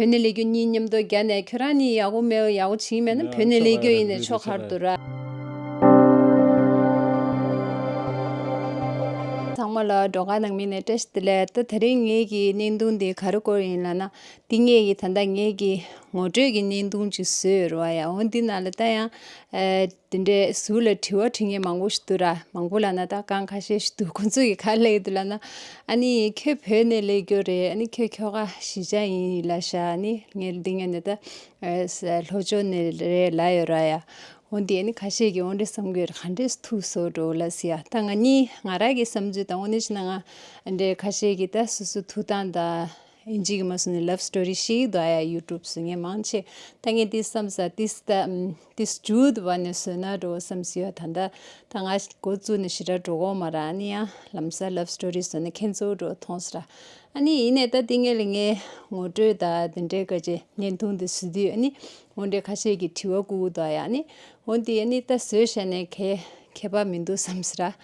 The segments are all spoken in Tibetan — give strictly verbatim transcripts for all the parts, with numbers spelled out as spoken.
བོད་ནས་ལས་རྒྱུ་གཉིས་མཉམ་དུ་རྒྱ་ནས། ཁྱོད་རང་གཉིས་ཡག་པོ་མེད་ཡག་པོ་བྱེད་ཀྱི་མེད་ན། ཡ་བོད་ནས་ལས་རྒྱུ་ཡིན་ནས་ཆོག་ག་རེད་འདུག་ར། ཚང་མ་ལ་བགྲོ་གར་ནང་མི་ནས་བཀྲ་ཤིས་བདེ་ལེགས། ད་དེ་རིང་ངེད་ཀྱི་བརྙན་ཐུང་འདི་ག་རེ་སྐོར་ཡིན་ལབ་ན། འདི་ངེད་ཀྱི་ད་ལྟ་ངེད་ཀྱི་ངོ་སྤྲོད་ཀྱི་བརྙན་ཐུང་ཅིག་བཟོས་ཡོད་རེད་བ་ཡ། འོ་འདི་ནང་ལ་ད་ཡང་ཨ་དེ་འདྲའི་ཟུར་ལ་དྲི་བ་དྲི་མཁན་མང་པོ་ཞིག་འདུག་ར། མང་པོ་ལབ་ན་ད་རྐང་ཁ་ཤས་ཤིག་འདུག་ཁོང་ཚོ་གིས་ག་རེ་ལབ་ཀྱི་འདུག་ལབ་ན། ཨ་ནི་ཁྱོད་བོད་ནས་སླེབས་རྒྱུ་རེད། ཨ་ནི་ཁྱོད་ཁྱོ་ག་གཞིས་ཆགས་ཡིན་ལབ་ཤག་ཨ་ནི་ངས་འདི་ངས་ནས་ད་ཨ་ལྷོ་ཕྱོགས་ནས་རེད་ལབ་ཡོད་ར་ཡ། འོ་འདི་ཨ་ནི་ཁ་ཤས་ཀྱིས་འོ་འདྲ་བསམ་གྱི་ཡོད་རེད། ག་འདྲས་ཐུག་སོང་འགྲོ་ལབ་ཟེར་ཡ། ད་ང་གཉིས་ང་རང་གི་བསམ་ཚུལ་དང་། འོ་ནི་ཕྱི་ནང་ང་འདྲའི་ཁ་ཤས་ཀྱིས་ད་སོ་སོ་ཐུག་སྟངས་དང་། ཨིན་ཇི་གི་མ་སོང་ནས་ལབ་སི་ཊོ་རི་ཤིག་འདུག་ཡ། ཡུ་ཊུབ་བཟོ་མཁན་མང་ཆེ། ད་ངས་འདི་བསམ་ས་འདི་ད་འདི་མཇུག་ཏུ་བ་ནས་བཟོས་ན་འགྲོ་བསམ་སི་ཡ། ད་ད་ད་ང་འགོ་བཙུགས་ནས་ཞེ་དྲག་འགྲོ་གོ་མ་ར། ཨ་ནི་ཡང་ལམ་སང་ལབ་སི་ཊོ་རི་བཟོས་ན་ཁྱེད་ཚོ་འགྲོ་མཐོང་ས་ར། ཨ་ནི་ཡིན་ནས་ད་འདི་ངས་ལ་ངའི་ངོ་སྤྲོད་ད་འདི་འདྲའི་སྐད་ཆ་བརྙན་ཐུང་འདི་བཟོས་དུས། ཨ་ནི་འོ་འདྲའི་ཁ་ཤས་ཀྱིས་དྲི་བ་བཀོད་ཀྱི་འདུག་ཡ། ཨ་ནི་འོ་འདི་ཨ་ནི་ད་བཟོས་བཞག་ནས་ཁྱད་ཁྱད་པར་མི་འདུག་བསམ་སི་ར།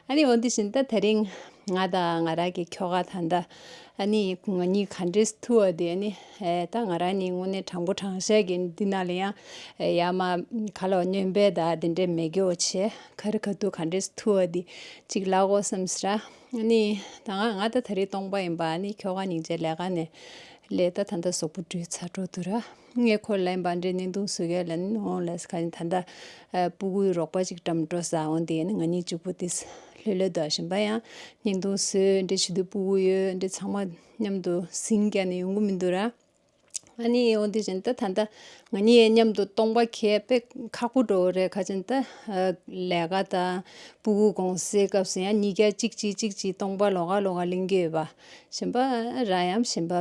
ཨ་ནི་འོ་འདི་བཞིན་ད་དེ་རིང་ང་དང་ང་རང་གི་ཁྱོ་ག་ད་ད་ཨ་ནི་ང་གཉིས་ག་འདྲས་ཐུག་པ་དེ། ཨ་ནི་ཨེ་ད་ང་རང་གཉིས་དངོས་གནས་དྲང་པོ་དྲང་བཞག་གི་འདི་ནང་ལ་ཡང་ཨེ་ཡ་མ་ག་ལ་བ་སྨྱོན་པ་དང་འདི་འདྲས་མེད་རྒྱུ་བྱས། ག་རེ་ག་དུས་ག་འདྲས་ཐུག་པ་འདི་གཅིག་ལབ་དགོས་བསམ་སི་ར། ཨ་ནི་ད་ང་ང་ད་དེ་རིང་སྟོང་པ་ཡིན་པ། ཨ་ནི་ཁྱོ་ག་སྙིང་རྗེ་ལས་ཀ་ནས་ལས་ད་ད་ད་གཟུགས་པོ་བཀྲུས་ཚར་འགྲོ་འདུག་ར། ངས་ཁོ་ལ་ཡིན་པ་འདྲའི་བརྙན་ཐུང་བཟོ་གས་ལ་ནི་འོང་ལ་ཁ་ཉིན་ད་ལྟ་ཨ་སྤུ་གུའི་རོགས་པ་ཅིག་བཀྲམ་འགྲོ་ས། འོང་དེ་ནི་ང་གཉིས་གཅིག་པུ་དེ་ལྷོད་ལྷོད་འདུག་བཞིན་པ། ཡང་བརྙན་ཐུང་བཟོས་འདྲ་བྱེད་དུས་སྤུ་གུ་ཡོད་འདྲ་ཚང་མ་མཉམ་དུ་ཟིང་རྒྱག་ནས་ཡོང་གི་མི་འདུག་ར། ཨ་ནི་འོ་འདི་བཞིན་ད་ད་ལྟ་ང་གཉིས་མཉམ་དུ་སྟོང་པ་ཁེལ་དཔེ་ཁག་པོ་འགྲོ་རེད། ཁ་ཅིག་ད་ལས་ཀ་དང་སྤུ་གུ་དགོང་ཟས་སྐབས་སུ་ཡང་གཉིས་ཀ་གཅིག་གཅིག་གཅིག་གཅིག་སྟོང་པ་ལོགས་ཀ་ལོགས་ཀ་ལེན་གྱི་ཡོད་པ། གཞན་པ་ར་ཡང་གཞན་པ་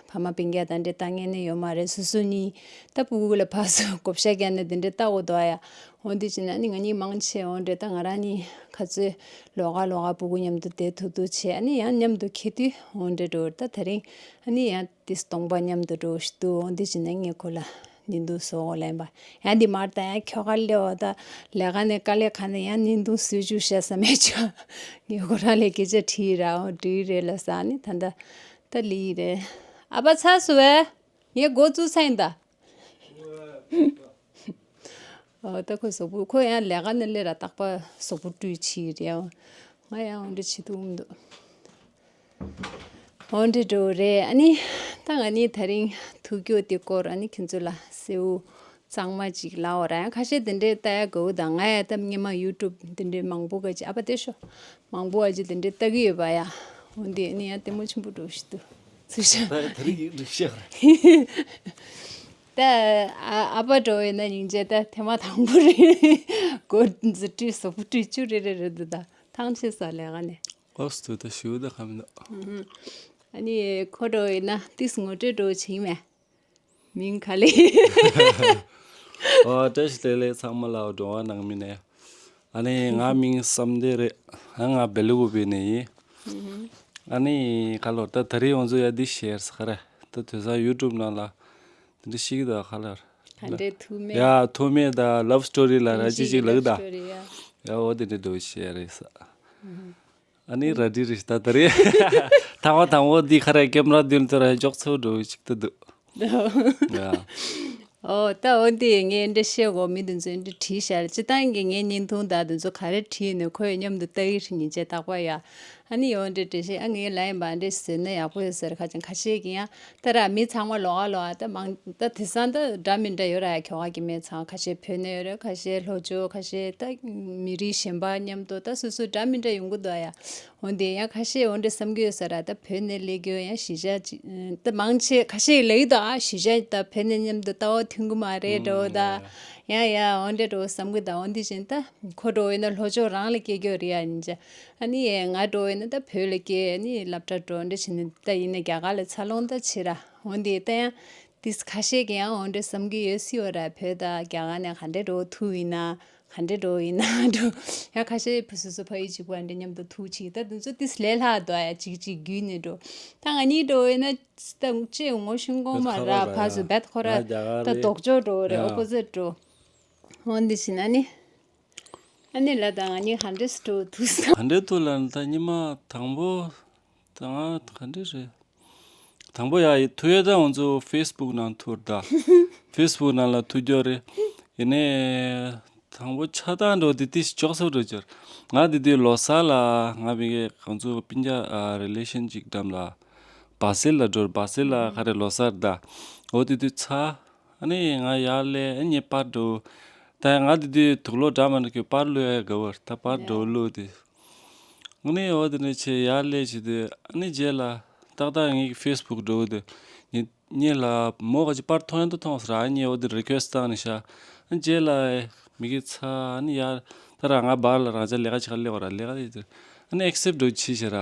ཕ་མ་སྤུན་ཀྱག་དང་འདྲེ་ལྟ་ངན་ནས་ཡོད་མ་རེད། སོ་སོ་གཉིས་ད་སྤུ་གུ་ལ་ཕར་ཚུར་བགོ་བཤའ་བརྒྱབ་ནས་དེ་འདྲ་ལྟ་དགོས་འདུག་ཡ། འོ་འདི་བྱས་ན་ནི་ང་གཉིས་མང་ཆེ་འོ་འདྲེ་ད་ང་རང་གཉིས་ག་ཚོད་ལོགས་ཀ་ལོགས་ཀ་སྤུ་གུ་མཉམ་དུ་བསྡད་ཐུབ་ཐུབ་བྱས། ཨ་ནི་ཡང་མཉམ་དུ་འཁྱེར་དུས་འོ་འདྲེ་འགྲོ་ད་དེ་རིང་ཨ་ནི་ཡང་དེ་སྟོང་པ་མཉམ་དུ་འགྲོ་ཞིག་འདུག་འོ་འདི་བྱས་ན་ངས་ཁོ་ལ་ནི་འདུག་བཟོ་འོ་ལན་པ་ཡང་འདི་མར་ད་ཡང་ཁྱོ་ག་སླེབས་འོ་ད་ལས་ཀ་ནས་དཀའ་ལས་ཁག་ནས་ཡང་ནི་འདུག་བཟོས་བཅུག་ཤག་ས་མེད་ཆོག་ངས་ཁོ་རང་ལ་སྐད་ཆ་དྲིས་ར། འོ་འགྲིག་རེད་ལ་ས་ནི་ད་ད་ད་ལི་རེད། ཨ་ཕ་ཚར་སོང་བས། ངས་འགོ་བཙུགས་ཚར་ཡིན་ད། ཨོ་ད་ཁོ་གཟུགས་པོ་ཁོ་ཡང་ལས་ཀ་ནས་སླེབས་ར་རྟག་པར་གཟུགས་པོ་བཀྲུས་ཕྱིན་རེད། ང་ཡང་འོ་འདྲ་བྱེད་ཐུབ་མི་འདུག་འོ་འདྲ་འགྲོ་རེད། ཨ་ནི་ད་ང་ནི་དེ་རིང་ཐུག་རྒྱུ་དེ་སྐོར་ཨ་ནི་ཁྱེད་ཚོ་ལ་གསལ་བོ་གཙང་མ་ཅིག་ལབ་འོ་ར། ཡང་ཁ་ཤས་དེ་འདྲའི་ལྟ་ཡ་དགའ་བོ་དང་། ང་ཡང་ད་སྔོན་མ་ཡུ་ཊུབ་དེ་འདྲའི་མང་པོ་ག་ཅིག་ཨ་ཕ་དེ་ཤོ་མང་པོ་ཨ་ཅིག་དེ་འདྲའི་ལྟ་གི་ཡོད་པ་ཡ། འོ་འདི་ཨ་ནི་ཡང་ལྟད་མོ་ཆེན་པོ་འགྲོ་ཞིག་འདུག་ཚུལ་ཤ། ད་ད་རིག་རིག་ཤ་རེད། ད་ཨ་ཨ་ཕ་འགྲོ་བས་ན་སྙིང་རྗེ། ད་ཐེངས་མ་དང་པོ་རེད། མགོ་འཛུ་བཀྲུས་གཟུགས་པོ་བཀྲུས་བཅུག་རེ་རེ་རེད་འདུག་ད་ཐང་ཆད་ས་ལས་ཀ་ནས། ཨོ་སྟུ་ད་ཞུ་ད་ཁམ་ད། ཨ་ནི་ཁོ་འགྲོ་བས་ན་ཏིས་ངོ་སྤྲོད་འགྲོ་བྱིང་མེད། མིང་ག་ལེ། ཨོ་བཀྲ་ཤིས་བདེ་ལེགས་ཚང་མ་ལ། འགྲོ་བ་ནང་མི་ནས། ཨ་ནི་ང་མིང་བསམ་འདས་རེད། ཨ་ང་སྦེལ་ཀོབ་ནས་ཡིན། ཨ་ནི་ཁ་ལོ་ད་ད་རེས་ཡོང་ཚོ་ཡ་འདི་ཤེར་ས་ཁ་ར། ད་དུས་སང་ཡུ་ཊུབ་ནང་ལ་དེ་འདྲ་ཤེས་ཀྱི་ད་ཁ་ལ། ག་འདྲའི་ཐུག་མེད། ཡ་ཐུག་མེད་ད་ལབ་སི་ཊོ་རི་ལ་ར་ཅི་ཅིག་ལབ་ད། ཡ་འོ་དེ་འདྲ་འགྲོ་ཤེར་རེད་ས། ཨ་ནི་ར་འདི་རི་ད་ད་རེད། ཐང་བ་དང་བོ་འདི་ཁ་ར་ཀེམ་ར་འདུལ་དུ་ར་འཇོག་ཚོ་འགྲོ་ཅིག་ད་འདུག་ཡ། ཨོ་ད་འོ་འདི་ངས་འདྲ་བཤད་གོ་མི་འདི་ཚོས་འདྲ་བྲིས་ཤར་སྤྱི་བཏང་གི་ངའི་བརྙན་ཐུང་དག་འདི་ཚོ་ག་རེ་བྲིས་ནས་ཁོས་མཉམ་དུ་ལྟ་གི་རེད་ཉིན་བྱེད་རྟག་པ་ཡ། ཨ་ནི་ཡོང་འདྲ་འདྲ་བཤད་ཨ་ངའི་ལ་ཡིན་པ་འདྲ་ཟེར་ན་ཡག་པོ་ཡོད་ཟེར་ཁ་ཅན་ཁ་ཤས་ཀྱི་ཡང་ད་ར་མི་ཚང་མ་ལོག་ཨ་ལོག་ཨ་ད་མང་ད་དེ་སང་ད་འདྲ་མི་འདྲ་ཡོད་ར་ཡ། ཁྱོ་ག་གི་མི་ཚང་ཁ་ཤས་བོད་ནས་ཡོད་རེད། ཁ་ཤས་ལྷོ་ཕྱོགས་ཁ་ཤས་ད་མི་རིགས་གཞན་པ་མཉམ་དུ་ད་སོ་སོ་འདྲ་མི་འདྲ་ཡོང་གི་འདུག་ཡ། འོན་ཏེ་ཡང་ཁ་ཤས་འོ་འདྲ་བསམ་གྱི་ཡོད་ས་ར། ད་བོད་ནས་སླེབས་རྒྱུ་ཡང་གཞིས་ཆགས་ཅིག་ད་མང་ཆེ་ཁ་ཤས་ལབ་ཀྱི་འདུག་ཨ་གཞིས་ཆགས་ད་བོད་ནས་མཉམ་དུ་ལྟ་བ་མཐུན་གི་མ་རེད་འགྲོ་ད། ཡང་ཡང་འོ་འདྲ་འགྲོ་བསམ་གྱི་འདུག་འོ་འདི་བཞིན་ད་ཁོ་འགྲོ་ཡིན་ན་ལྷོ་ཕྱོགས་རང་ལ་སྐྱེས་རྒྱུ་རེད་ཡ། ཡིན་ཅེ་ཨ་ནི་ང་འགྲོ་ཡིན་ན་ད་བོད་ལ་སྐྱེས་ཨ་ནི་སློབ་གྲྭ་འགྲོ་འདྲ་བྱས་ནས་ད་ཡིན་ན་རྒྱ་གར་ལ་འཚར་ལོངས་ད་བྱེད་ར། འོ་འདི་ད་ཡང་ཏིས་ཁ་ཤས་ཀྱིས་ཡང་འོ་འདྲ་བསམ་གྱི་ཡོད་སྲིད་པ་ར། བོད་དང་རྒྱ་གར་ནས་ག་འདྲ་འགྲོ་ཐུག་ཡིན་ན། ག་འདྲ་འགྲོ་ཡིན་ན་འགྲོ། ཡང་ཁ་ཤས་ཕུ་སུ་སུ་ཕ་ཡུལ་གཅིག་པ་འདྲ་མཉམ་དུ་ཐུག་ཅིག་ད་དུང་ཚོ་ཏིས་ལས་སླ་འདུག་ཡ། གཅིག་གཅིག་བརྒྱུད་ནས་འགྲོ། ད་ང་གཉིས་འགྲོ་ཡིན་ན་ད་ཅེ་ངོ་ཤེས་གོ་མ་ར། ཕ་སུ་བེད་ཁོ་ར་ད་ལྡོག་ཕྱོགས་འགྲོ་རེད། ཨོ་པོ་ཟིཊ་འགྲོ། འོ་འདི་བྱས་ན་ནི་ཨ་ནི་ལ་ད་ང་གཉིས་ག་འདྲས་འགྲོ་ཐུག་ས། ག་འདྲས་ཐུག་ལ་ད་ཉི་མ་དང་པོ་ད་ང་ག་འདྲས་རེད། ད་ དང་པོ་ཡ་ཐུག་ཡོད་ད་ང་ཚོ་ཕེ་སི་བུག་ནང་ཐུག་ད། ཕེ་སི་བུག་ནང་ལ་ཐུག་རྒྱུ་རེད། ཡིན་ནའི་དང་པོ་ཆ་ཚང་འགྲོ་དེ་ཏིས་ཅོག་སོ་འགྲོ་རྒྱུར། ང་དེ་དུས་ལོ་གསར་ལ་ང་མི་གི་ང་ཚོ་སྤུན་ཀྱག་རི་ལེ་ཤན་ཅིག་འགྲམ་ལ་བ་སིལ་ལ་འགྲོ། བ་སིལ་ལ་ག་རེ་ལོ་གསར་ད། འོ་དེ་དུས་ཚ། ཨ་ནི་ང་ཡར་སླེབས། ཨ་ནི་པར་འགྲོ། ད་ང་དེ་དུས་དུག་ལོག་འདྲ་མ་འདྲ་གི་པར་བླུག་ཡ་དགའ་བར་ད་པར་འགྲོ་བླུག་དེ། ཨ་ནི་འོ་དེ་ནས་ཆེ་ཡར་སླེབས་བྱས་དུས་ཨ་ནི་རྗེས་ལ་ཏག་ཏག་ངའི་ཕེ་སི་བུག་འགྲོ་དུས་ཉེ་ཉེ་ལ་མོ་ག་ཅི་པར་མཐོང་ཡ་འདུག་མཐོང་ཟེར། ཨ་ནི་འོ་དེ་རི་ཁུ་ཨེ་སི་བཏང་ནས་ཤ། ཨ་རྗེས་ལ་མི་གི་ཚ་ཨ་ནི་ཡར་ད་ར་ང་བར་ལ་རང་ཅག་ལས་ཀ་ཅིག་ག་སླེབས་པ་ར་ལས་ཀ་དེ་དུས་ཨ་ནི་ཨེག་སེབ་འགྲོ་ཆི་ཤེ་ར།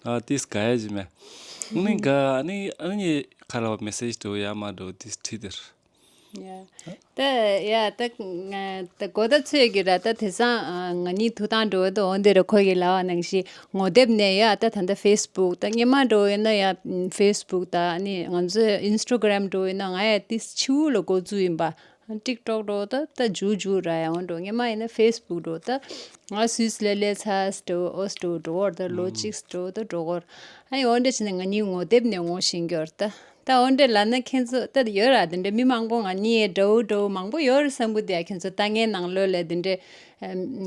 ཨ་ཏིས་ག་ཡ་ཇི་མེ། ཨ་ནི་ག་ཨ་ནི་ཨ་ནི་ཁ་ལ་བ་མེ་སེ་ཇི་འགྲོ་ཡ་མ་འགྲོ་ཏིས་ཁྲིད་དེར། ཡ། ད་ཡ་ད་ང་ད་གོ་ད་ཚོད་ཀྱི་ར་ད་དེ་སང་ང་གཉིས་ཐུག་ཐང་འགྲོ་ད་འོན་ཏེ་ར་ཁོ་གི་ལ་བ་ནང་བཞིན་ངོ་དེབ་ནས་ཡ་ད་ད་ད་ཕེ་སི་བུག་ད་སྔོན་མ་འགྲོ་ཡོད་ན་ཡ་ཕེ་སི་བུག་ད་ནི་ང་ཚོའི་ཨིན་སི་ཊ་གྷ་རམ་འགྲོ་ཡོད་ན་ང་ཡ་ཏིས་ཕྱི་བོ་ལ་འགོ་བཙུགས་ཡིན་པ། ཊིག་ཊོག་འགྲོ་ད་ད་ཇུ་ཇུ་ར་ཡ་འོན་འགྲོ་སྔོན་མ་ཡིན་ན་ཕེ་སི་བུག་འགྲོ་ད་ང་སུད་སི་ལ་ལས་ཚ་སི་འགྲོ་ཨོ་སི་འགྲོ་འགྲོ་བར་ད་ལོ་གཅིག་སི་འགྲོ་ད་འགྲོ་གོར། ཨ་ཡ་འོན་ཏེ་ཕྱི་ནས་ང་གཉིས་ངོ་དེབ་ནས་ངོ་ཤེས་ཀྱི་ཡོད་ར་ད། ད་འོ་འདྲ་ལབ་ན་ཁྱེད་ཚོ་ད་ཡོད་ར། དེ་འདྲ་མི་མང་པོ་ང་གཉིས་འདྲ་བོ་འདྲ་བོ་མང་པོ་ཡོད་རེད་བསམ་གི་འདུག་ཡ། ཁྱེད་ཚོ་ལྟ་ངའི་ནང་ལོགས་ལ་དེ་འདྲ་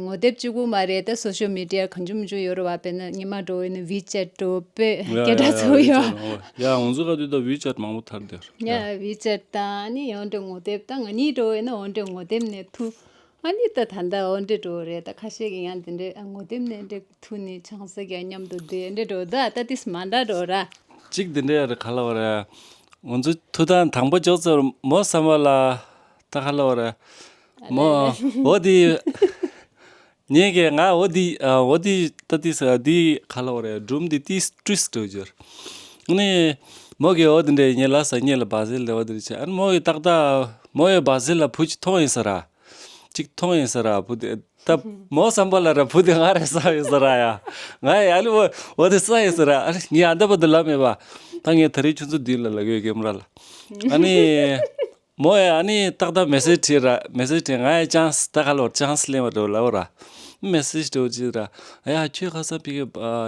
ངོ་དེབ་གཅིག་པུ་མ་རེད། ད་སོ་ཤལ་མི་ཌི་ཡ་གང་བྱུང་མང་བྱུང་ཡོད་རེད་བ། དཔེར་ན་ཉི་མ་འདྲ་བོ་ཡིན་ན་ཝི་ཅེ་ཊི་འདྲ་བོ་དཔེ་ཡ་སྐད་གྲགས་ཡ་ཚ་བོ་ཡ་ཡོད། ཅེ་ཊི་འོ་ཡ་ང་ཚོ་ག་དུས་ད་ཝི་ཅེ་ཊི་མང་པོ་ཐར་དེར་ཡ། ཡ་ཝི་ཅེ་ཊི་དང་ཨ་ནི་ཡང་འདྲ་ངོ་དེབ་ད་ང་གཉིས་འདྲ་བོ་ཡིན་ན་འོ་འདྲ་ངོ་དེབ་ནས་ཐུག་ཨ་ནི་ད་ད་ལྟ་འོ་འདྲ་འགྲོ་རེད། ད་ཁ་ཤས་ཀྱིས་ཡང་དེ་འདྲ་ངོ་དེབ་ནས་འདྲ་ཐུག་ནས་ཆང་ས་རྒྱག་མཉམ་དུ་བསྡད་འདྲ་འགྲོ་ད། ད་ཏིས་མ་འདྲ་འགྲོ་ར། གཅིག་དེ་འདྲ་རེད་ག་ལ་བ་རེད། ང་ཚོ་ཐུག་ཐང་དང་པོ་ཅོག་ཙེ་མོ་བསམ་པ་ལ་ད་ག་ལ་བ་རེད། མོ་འོ་དེ་ངས་ཀྱི་ང་འོ་དེ་འོ་དེ་ད་ཏིས་དེ་ག་ལ་བ་རེད། སྒྲུང་དེ་ཏིས་ཏྲིས་འགྲོ་རྒྱུར་ནི་མོ་གི་འོ་དེ་འདྲ་ཉེ་ལ་ས་ཉེ་ལ་བ་ཟིལ་ལེ་འོ་དེ་འདྲ་བྱས། ཨ་ནི་མོ་གི་ཏག་ཏག་མོ་ཡི་བ་ཟིལ་ལ་བུ་ཅིག་མཐོང་ཡིན་ས་ར། ཅིག་མཐོང་ཡིན་ས་ར་བུ་དེ། ད་མོ་བསམ་པ་ལ་ར་བུ་དེ་ང་རེད་བསམ་ཡིན་ས་ར་ཡ། ང་ཡ་ཨ་ལི་འོ་འོ་དེ་བསམ་ཡིན་ས་ར། ཨ་ལི་ངས་ཨ་འདྲ་པ་དེ་ལབ་མེད་པ། ད་ངས་ད་རེས་ཁྱོད་ཚོ་འདི་ལ་ལབ་ཡོད་ཀེམ་ར་ལ། ཨ་ནི་མོ་ཡ་ཨ་ནི་ཏག་ཏག་མེ་སེ་ཇི་བྲིས་ར། མེ་སེ་ཇི་བྲིས། ང་ཡ་ཅང་སི་ད་ག་ལོར་ཅང་སི་ལེན་པ་འགྲོ་ལབ་ར། མེ་སེ་ཇི་འགྲོ་ཅི་ར། ཡ་ཁྱོད་ཁ་སང་ཕི་གེ་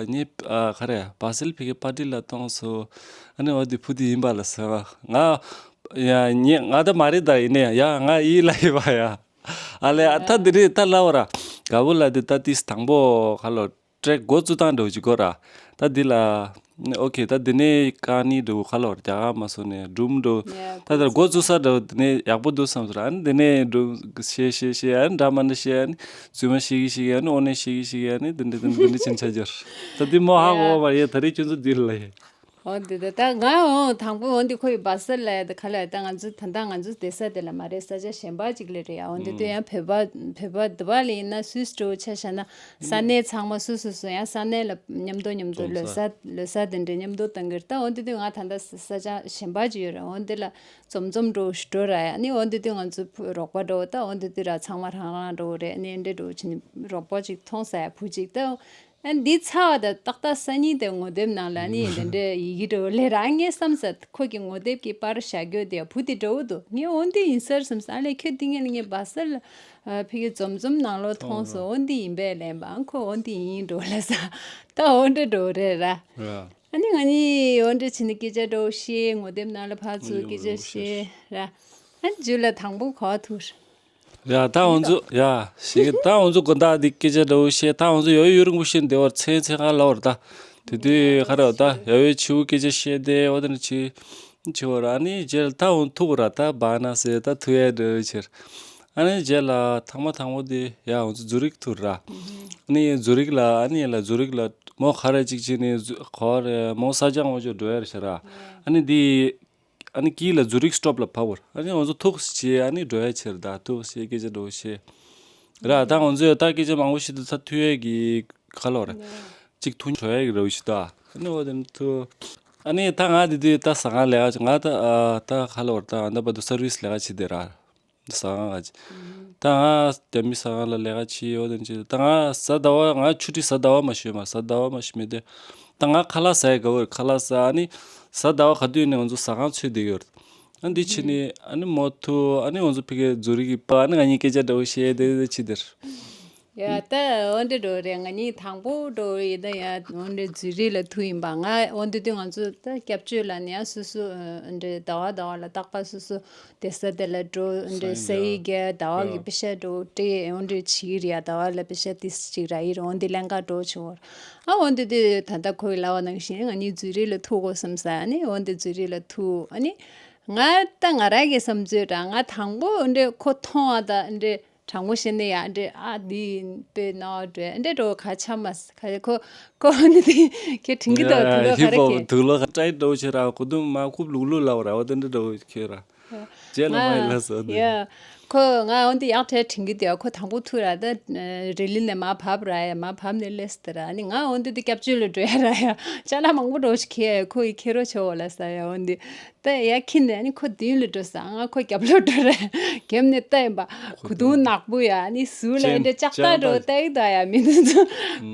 ངས་ག་རེ་བ་སིལ་ཕི་གེ་པར་ཊི་ལ་གཏོང་སོ། ཨ་ནི་འོ་དེ་བུ་དེ་ཡིན་པ་ལ་ཟེར་བ་ང་། ཡ་ངས་ང་ད་མ་རེད་ད། ཡིན་ནའི་ཡ་ང་ཡིད་ལ་ཡོད་པ་ཡ། ཨ་ལས་ཨ་ད་འདི་རེད་ད་ལབ་ར། དགའ་བོ་ལ་འདི་ད་ཏིས་དང་པོ་ཁ་ལོ་ཊེག་འགོ་བཙུགས་སྟངས་འདྲ་བོ་ཅིག་གོ་ར། ད་འདི་ལ་ཨོ་ཁེ་ད་འདི་ནས་ཀ་ནི་འདྲ་བོ་ཁ་ལོ་རྒྱ་གར་མ་སོང་ནས་སྒྲུང་འདྲ་བོ་ད་ད་འགོ་བཙུགས་ས་འདྲ་བོ་འདི་ནས་ཡག་པོ་འདུག་བསམ་སོང་ར། ཨ་ནི་འདི་ནས་སྒྲུང་བཤད་བཤད་བཤད། ཨ་ནི་འདྲ་མ་འདྲ་བཤད། ཨ་ནི་རྫུན་མ་བཤད་གི་བཤད་གི། ཨ་ནི་དངོས་གནས་བཤད་གི་བཤད་གི། ཨ་ནི་འདི་འདྲ་འདི་འདྲ་འདི་འདྲ་ཕྱིན་ཆ་གྱུར། ད་འདི་མོ་ཧ་གོ་བ་ཡ། ད་རེས་ཁྱོད་ཚོ་འདི་ལ་ཡ། འོ་འདི་ད་ད་ང་འོ་དང་པོ་འོ་འདི་ཁོ་ཡི་བ་སིལ་ལ་ཡ་ད་ག་ལ་ཡ། ད་ང་ཚོ་ད་ད་ང་ཚོ་བསྡད་ས་དེ་ལ་མ་རེད། ས་ཆ་གཞན་པ་ཅིག་ལ་རེད་ཡ། འོ་འདི་དུས་ཡང་བོད་པ་བོད་པ་འདི་པ་ལ་ཡིན་ན་སུད་སི་འགྲོ་ཆ་བཞག་ན་ས་གནས་ཚང་མ་སུ་སུ་སུ་ཡང་ས་གནས་ལ་མཉམ་དུ་མཉམ་དུ་ལོ་གསར་ལོ་གསར་དེ་འདྲ་མཉམ་དུ་གཏོང་གི་རེད། ད་འོ་འདི་དུས་ང་ད་ད་ས་ཆ་གཞན་པ་ཅིག་ཡོད་རེད། འོ་འདི་ལ་འཛོམས་འཛོམས་འགྲོ་ཞུ་འགྲོ་ར་ཡ། ནི་འོ་འདི་དུས་ང་ཚོ་རོགས་པ་འགྲོ། ད་འོ་འདི་དུས་ར་ཚང་མ་རང་རང་འགྲོ་རེད། ནི་འདྲ་འགྲོ་ཕྱིན་རོགས་པ་ཅིག་མཐོང་ས་ཡ་བུ་ཅིག་ད། ཨ་འདི་ཚ་བ་དང་ཏག་ཏག་སང་ཉིན་དེ་ངོ་དེབ་ནང་ལ་ནི་དེ་འདྲའི་ཡི་གེ་འདྲ་བོ་ལས་རང་ངས་བསམ་ས། ཁོ་གི་ངོ་དེབ་ཀྱི་པར་བཞག་རྒྱུ་དེ་བུ་དེ་འདྲ་བོ་འདུག་ངས་འོ་འདི་ཡིན་ཟེར་བསམ་ས། ཨ་ལས་ཁྱོད་འདི་ངས་ངས་བ་སིལ་ལ་ཕ་གི་འཛོམས་འཛོམས་ནང་ལོགས་མཐོང་སོང་། འོ་འདི་ཡིན་པས་ལན་པ། ཨང་ཁོ་འོ་འདི་ཡིན་འགྲོ་ལ་ས། ད་འོ་འདྲ་འདྲ་བོ་རེད་ར། ཨ་ནི་ང་གཉིས་འོ་འདྲ་བྱས་ནས་སྐད་ཆ་འདྲ་བོ་བཤད། ངོ་དེབ་ནང་ལ་ཕར་ཚུར་སྐད་ཆ་བཤད་ར། ཨ་ནི་རྗེས་ལ་དང་པོ་ག་པར་ཐུག་ཡ་ད་ང་ཚོ་ཡ་ཞིག་ད་ང་ཚོ་དགོང་དག་འདི་སྐད་ཆ་འདྲ་བོ་བཤད། ད་ང་ཚོ་ཡོད་ཡོད་རིང་པོ་བཤད་བསྡད་པར་མཚན་མཚན་གང་ལབ་པར་ད། དེ་དུས་ག་རེ་བ་ད་ཡ་ཡོད་ཆུ་བོ་སྐད་ཆ་བཤད་དེ་འོ་དེ་ནི་ཆི་ཆི་བོ་ར། ཨ་ནི་རྗེས་ལ་ད་ང་ཐུག་ར། ད་བ་ན་ཟེར་ད་ཐུག་ཡ་འདྲ་བོ་ཕྱིར། ཨ་ནི་རྗེས་ལ་ཐང་མ་ཐང་པོ་དེ་ཡ་ང་ཚོ་ཛུ་རིག་ཐུག་ར། ཨ་ནི་ཛུ་རིག་ལ་ཨ་ནི་ལ་ཛུ་རིག་ལ་མོ་ག་རེ་གཅིག་བྱས་ནས་ག་རེ་མོ་ས་ཆ་ངོ་ཅོག་འགྲོ་ཡ་རེད་ཤག་ར། ཨ་ནི་འདི། ཨ་ནི་ཀི་ལ་ཛུ་རིག་སི་ཊོབ་ལ་ཕབ་པར། ཨ་ནི་ང་ཚོ་ཐུག་ཅེས་ཨ་ནི་འགྲོ་ཡ་ཕྱིར་ད་ཐུག་ཅེས་སྐད་ཆ་འདྲ་བོ་བཤད། ར་ད་ང་ཚོས་ད་སྐད་ཆ་མང་པོ་བཤད་དུས་ད་ཐུག་ཡས་ཀྱི་ག་ལབ་ར། གཅིག་ཐུག་འགྲོ་ཡས་ཀྱི་རེ་བ་ཞིག་ད། ཨ་ནི་འོ་དེ་ནི་ཐུག་ཨ་ནི་ད་ང་དེ་དུས་ད་ཟ་ཁང་ལས་ཀ་ང་ད་ད་ག་ལབ་ར། ད་ཨ་ད་བར་དུ་སར་བིས་ལས་ཀ་བྱེད་དེ་ར། ཟ་ཁང་ལ་ཅི། ད་ང་རྒྱ་མི་ཟ་ཁང་ལ་ལས་ཀ་བྱེད་ཡོད་དེ་ཅི། ད་ང་གཟའ་ཟླ་བ་ང་ཆུ་ཊི་གཟའ་ཟླ་བ་མ་ཤོད་མ། གཟའ་ཟླ་བ་མ་ཤོད་མེད་དེ། ད་ང་ཁ་ལག་ཟ་ཡ་དགའ་བོ་རེད། ཁ་ལག་ཟ། ཨ་ནི་གཟའ་ཟླ་བ་ག་དུས་ནས་ང་ཚོ་ཟ་ཁང་ཚུད་བསྡད་ཡོད་རེད། ཨ་འདི་ཕྱི་ནས་ཨ་ནི་མོ་ཐུག་ཨ་ནི་ང་ཚོ་ཕ་གི་ཛུ་རིག་གི་པ་ཨ་ནི་ང་གཉིས་སྐད་ཆ་འདྲ་བོ་བཤད་དེ་དེ་ཅི་དེར། ཡ་ད་འོ་འདྲ་འགྲོ་རེད། ང་གཉིས་དང་པོ་འགྲོ་ཡིན་ད་ཡ་འོ་འདྲ་འཛུལ་རིས་ལ་ཐུག་ཡིན་པ། ང་འོ་འདྲ་དུས་ང་ཚོ་ད་སྐྱབས་བཅོལ་ལ་ནས་ཡ་སོ་སོ་འདྲ་ཟླ་བ་ཟླ་བ་ལ་རྟག་པར་སོ་སོ་བསྡད་ས་དེ་ལ་འགྲོ་འདྲ་ས་ཡི་ག་ཟླ་བ་གི་པེ་ཤ་འགྲོ་སྤྲད་འོ་འདྲ་བྱེད་ཀྱི་རེད་ཡ། ཟླ་བ་ལ་པེ་ཤ་ཏིས་ཅིག་རག་གི་རེད། འོ་འདི་ལེན་ག་འགྲོ་བྱུང་བར་ཨ་འོ་འདྲ་དུས་ད་ལྟ་ཁོ་ཡི་ལབ་པ་ནང་བཞིན་ང་གཉིས་འཛུལ་རིས་ལ་ཐུག་དགོས་བསམ་ས། ཨ་ནི་འོ་འདྲ་འཛུལ་རིས་ལ་ཐུག་ཨ་ནི་ང་ད་ང་རང་གི་བསམ་ཚུལ་ར་ང་དང་པོ་འདྲ་ཁོ་མཐོང་བ་ད་འདྲ་དྲང་པོ་བཤད་ན་ཡ་འདྲ་ཨ་འདི་དཔེ་ན་འདྲ་འདྲ་འགྲོ་ག་ཆ་མ་ཁ་ཁོ་ཁོ་ནི་དེ་ཁྱེད་དྲན་གི་འདུག་དུ་ལོ་ག་རེ་ཁྱེད། དུག་ལོ་ག་ཏྲའི་འགྲོ་ཆེ་ར་ཁོ་དུ་མ་ཁུབ་ལུག་ལུག་ལ་བ་ར་བ་དེ་འདྲ་འགྲོ་ཁྱེད་ར། རྗེས་ལ་མ་ཡིན་ལ་སོ་དེ། ཡ། ཁོ་ང་འོན་ཏེ་ཡག་ཕྲད་དྲན་གི་དེ་ཁོ་དང་པོ་ཐུག་ར་ད་རི་ལི་ནས་མ་བབ་ར་ཡ་མ་བབ་ནས་སླེབས་ཏེ་ར་ནི་ང་འོན་ཏེ་དེ་སྐྱབས་བཅོལ་ལ་འགྲོ་ཡ་ར་ཡ་ཅ་ལག་མང་པོ་འགྲོ་ཞིག་ཁྱེར་ཁོ་ཡི་ཁྱེར་རོ་ཆོག་ལ་ས་ཡ་འོན་ཏེ་ད་ཡ་ཁྱི་ནས་ནི་ཁོ་མདུན་ལ་འགྲོ་ས་ང་ཁོ་རྒྱབ་ལོ་འགྲོ་ར་རྒྱབ་ནས་ལྟ་ཡིན་པ་གུ་དུང་ནག་པོ་ཡ་ནི་ཟུར་ལ་ཅན་འདྲ་ལྕགས་ཐག་འགྲོ་ཅན་ལྟ་ཡི་ད་ཡ་མི་འདུག་ཚོ་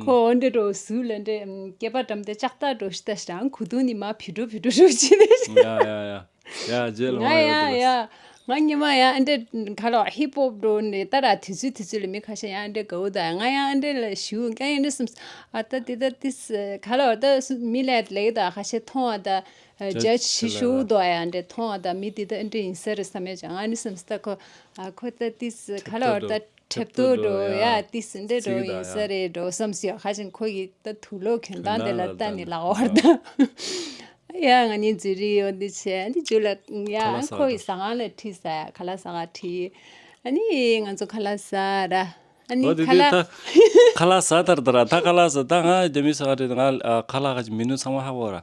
ཁོ་འོན་ཏེ་འགྲོ་ཟུར་ལ་འདྲ་སྐེད་པ་བཀྲམ་སྟེ་ལྕགས་ཐག་འགྲོ་ཤི་ད་ཤི་རང་གུ་དུང་ནི་མ་བི་འགྲོ་བི་འགྲོ་འགྲོ་ཅི་ནས་ཤི། ཡ་ཡ་ཡ། ཡ་རྗེས་ལ་ང་ང་ཡོད་ཡ་དེ་ལ། ཡ། ང་ཉི་མ་ཡ་ཨ་འདྲེ་ག་ལ་ཧིབ་ཧོབ་འགྲོ་ནས་ད་ར་དུས་ཚོད་དུས་ཚོད་ལ་མི་ཁ་ཤས་ཡ་ཨ་འདྲེ་དགའ་བོ་ད་ང་ཡ་ཨ་འདྲེ་ལ་ཞུ་ཀ་ཡ་འདྲེ་སམ་ཨ་ད་དེ་ད་དིས་ག་ལ་ད་མི་ལ་ལེགས་ད་ཁ་ཤས་མཐོང་བ་ད་ཇ་ཇ་ཆི་ཆི་ཞུ་ལ་དོ་ཡ་ཨ་འདྲེ་མཐོང་བ་ད་མི་དེ་ད་ཨ་འདྲེ་ཡིན་ས་རེད་བསམ་ཡ་ཅང་ཨ་ནི་སམ་ད་ཁོ་ཨ་ཁོ་ད་དིས་ག་ལ་ད་ཁྲེབ་ཏོ་འགྲོ་ཡ་དིས་འདྲེ་འགྲོ་ཡིན་ས་རེད་འགྲོ་བསམ་སི་ཡ་ཁ་ཅིག་ཁོ་གི་ད་དུག་ལོག་གྱོན་སྟངས་དེ་ལ་ལྟ་ནི་ལ་འོར་ད། ཡ་ང་གཉིས་འཛུལ་རིས་ཡོང་འདི་བྱས་འདི་རྒྱུ་ལ་ཡ་ཁོ་ཡི་ཟ་ཁང་ལ་ཁྲིད་ས་ཡ་ཁ་ལག་ཟ་ཁང་ཁྲིད། ཨ་ནི་ང་ཚོ་ཁ་ལག་ཟ་ར། ཨ་ནི་ཨོ་དེ་ཁ་དེ་ལག་ད་ཁ་ལག་ཟ་དར་དར་ད་ཁ་ལག་ཟ་ད་ང་རྒྱ་མི་ཟ་ཁང་ཁྲིད་ང་ཁ་ལག་ཁ་ཅིག་མི་ནུ་ཚང་མ་ཧ་གོ་ར།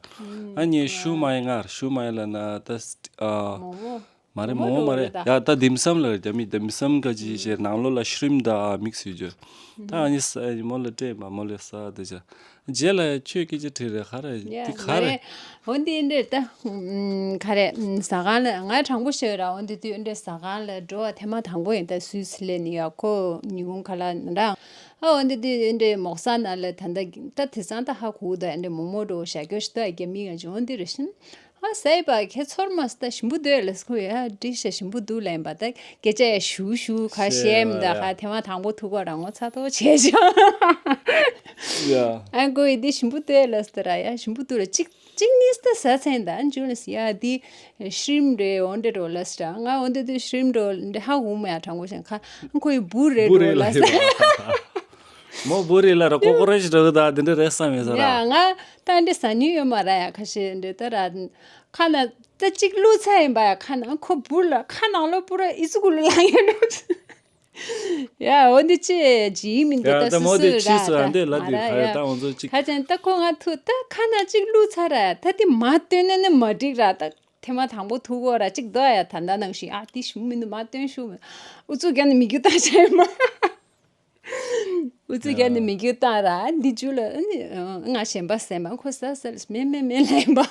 ཨ་ནི་ཤུ་མ་ཡི་ངར་ཤུ་མ་ཡི་ལ་ན་ད་ཨ། མོག་མོག་མ་རེད་མོག་མོག་མ་རེད་ཡ་ད་དིམ་སམ་ལ་རྒྱ་མི་དིམ་སམ་ག་ཅི་ཞེས་ནང་ལོགས་ལ་ཤྲིམ་དང་མིག་སི་ཡོད་རྒྱུ་ད་ཨ་ནི་ས་མོ་ལ་སྤྲད་མ་མོ་ལ་ས་དེ་ཅག་རྗེས་ལ་ཁྱོད་སྐད་ཆ་དྲིས་རེད་ག་རེ་ཡ་འདི་ག་མ་རེད། རེད། འོ་འདི་འདྲས་ད་ག་རེ་ཟ་ཁང་ལ་ང་དྲང་པོ་ཤོད་ར་འོ་འདི་དུས་འདྲས་ཟ་ཁང་ལ་འགྲོ་བ་ཐེངས་མ་དང་པོ་ཡིན་ད་སུད་སི་ལན་ཡ་ཁོ་ཉིན་གུང་ཁ་ལག་ན་ར་ཨ་འོ་འདི་དུས་འདྲས་མོག་ས་ན་ལ་ད་ད་ད་དེ་སང་ད་ཧ་གོ་ད་འདྲས་མོག་མོག་འགྲོ་ཞག་སྐྱོ་ཤི་ད་རྒྱ་མི་ང་ཅི་འོ་འདི་རེད་ཤིན། ཨ་ཟས་པ་ཁྱེད་ཚོར་མ་སྟ་ཞིམ་པོ་འདུག་ལ་སྐུ་ཡ་འདྲི་ཤ་ཞིམ་པོ་འདུག་ལན་པ་ད་སྐད་ཆ་ཡ་ཞུ་ཞུ་ཁ་ཤས་མི་འདུག་ཁ་ཐེ་མ་དང་པོ་ཐུག་པ་རང་ངོ་ཚ་ཐོག་བྱས་ཤག་ཡ། ཨ་ཀོ་ཡི་འདི་ཞིམ་པོ་འདུག་ལ་སྟ་ར་ཡ་ཞིམ་པོ་འདུག་ལ་གཅིག་གཅིག་གཉིས་སྟ་ཟ་ཚན་ད་འཇུ་ལ་སི་ཡ་འདི་ཤྲིམ་རེད་འོ་འདྲ་རོ་ལ་སྟ་ང་འོ་འདི་འདི་ཤྲིམ་རོ་འདི་ཧ་གོ་མ་ཡ་དྲང་པོ་ཤང་ཁ་ཁོ་ཡི་བུ་རེད་བུ་རོ་རེད་ལ་ལ་སྟ། མོ་བུ་རེད་ལ་ར་ཀོ་ཀོ་རེ་ཤི་རོ་ད་འདི་འདྲ་རེད་བསམ་ཡོད་ས་ར། ཡ་ང་ད་འདི་ཟ་ཉུལ་ཡོད་མ་ར་ཡ་ཁ་ཤས་འདི་ད་ར། ཁ་ན་ད་གཅིག་བླུགས་ཚར་ཡིན་པ་ཡ་ཁ་ན་ཁོ་བུར་ལ་ཁ་ནང་ལོ་བུར་ཨི་ཙི་གུ་ལ་ལང་ཡོད་འགྲོ། ཡ་འོ་འདི་ཅི་ཇི་མིན་འདི་ཡ་ད་ད་སུ་མོ་དེ་སུ་ཕྱིས་ར་སུ་ཨ་ད་འདི་ལ་ཨ་དེ་ར་ཁ་ཡ་ཡ། ད་འོ་ཚོ་གཅིག་ཁ་ཅན་ད་ཁོ་ང་ཐུ་ད་ཁ་ན་གཅིག་བླུགས་ཚར་ར་ད་དེ་མ་སྟོན་ན་ནི་མ་འགྲིག་ར་ད་ཐེ་མ་དང་པོ་ཐུག་གོ་ར་གཅིག་ད་ཡ་ད་ད་ནང་བཞིན་ཨ་དེ་ཞུ་མི་འདུག་མ་སྟོན་ཞུ་མི་འུ་ཚུགས་རྒྱ་ནི་མི་རྒྱུ་ད་ཆ་ཡ་མ། འུ་ཚོ་རྒྱ་ནི་མི་རྒྱུ་བཏང་ར་འདི་ཇུ་ལ་ང་གཞན་པ་ཟེར་མ་ཁོ་ས་ས་མེ་མེ་མེ་ལན་པ་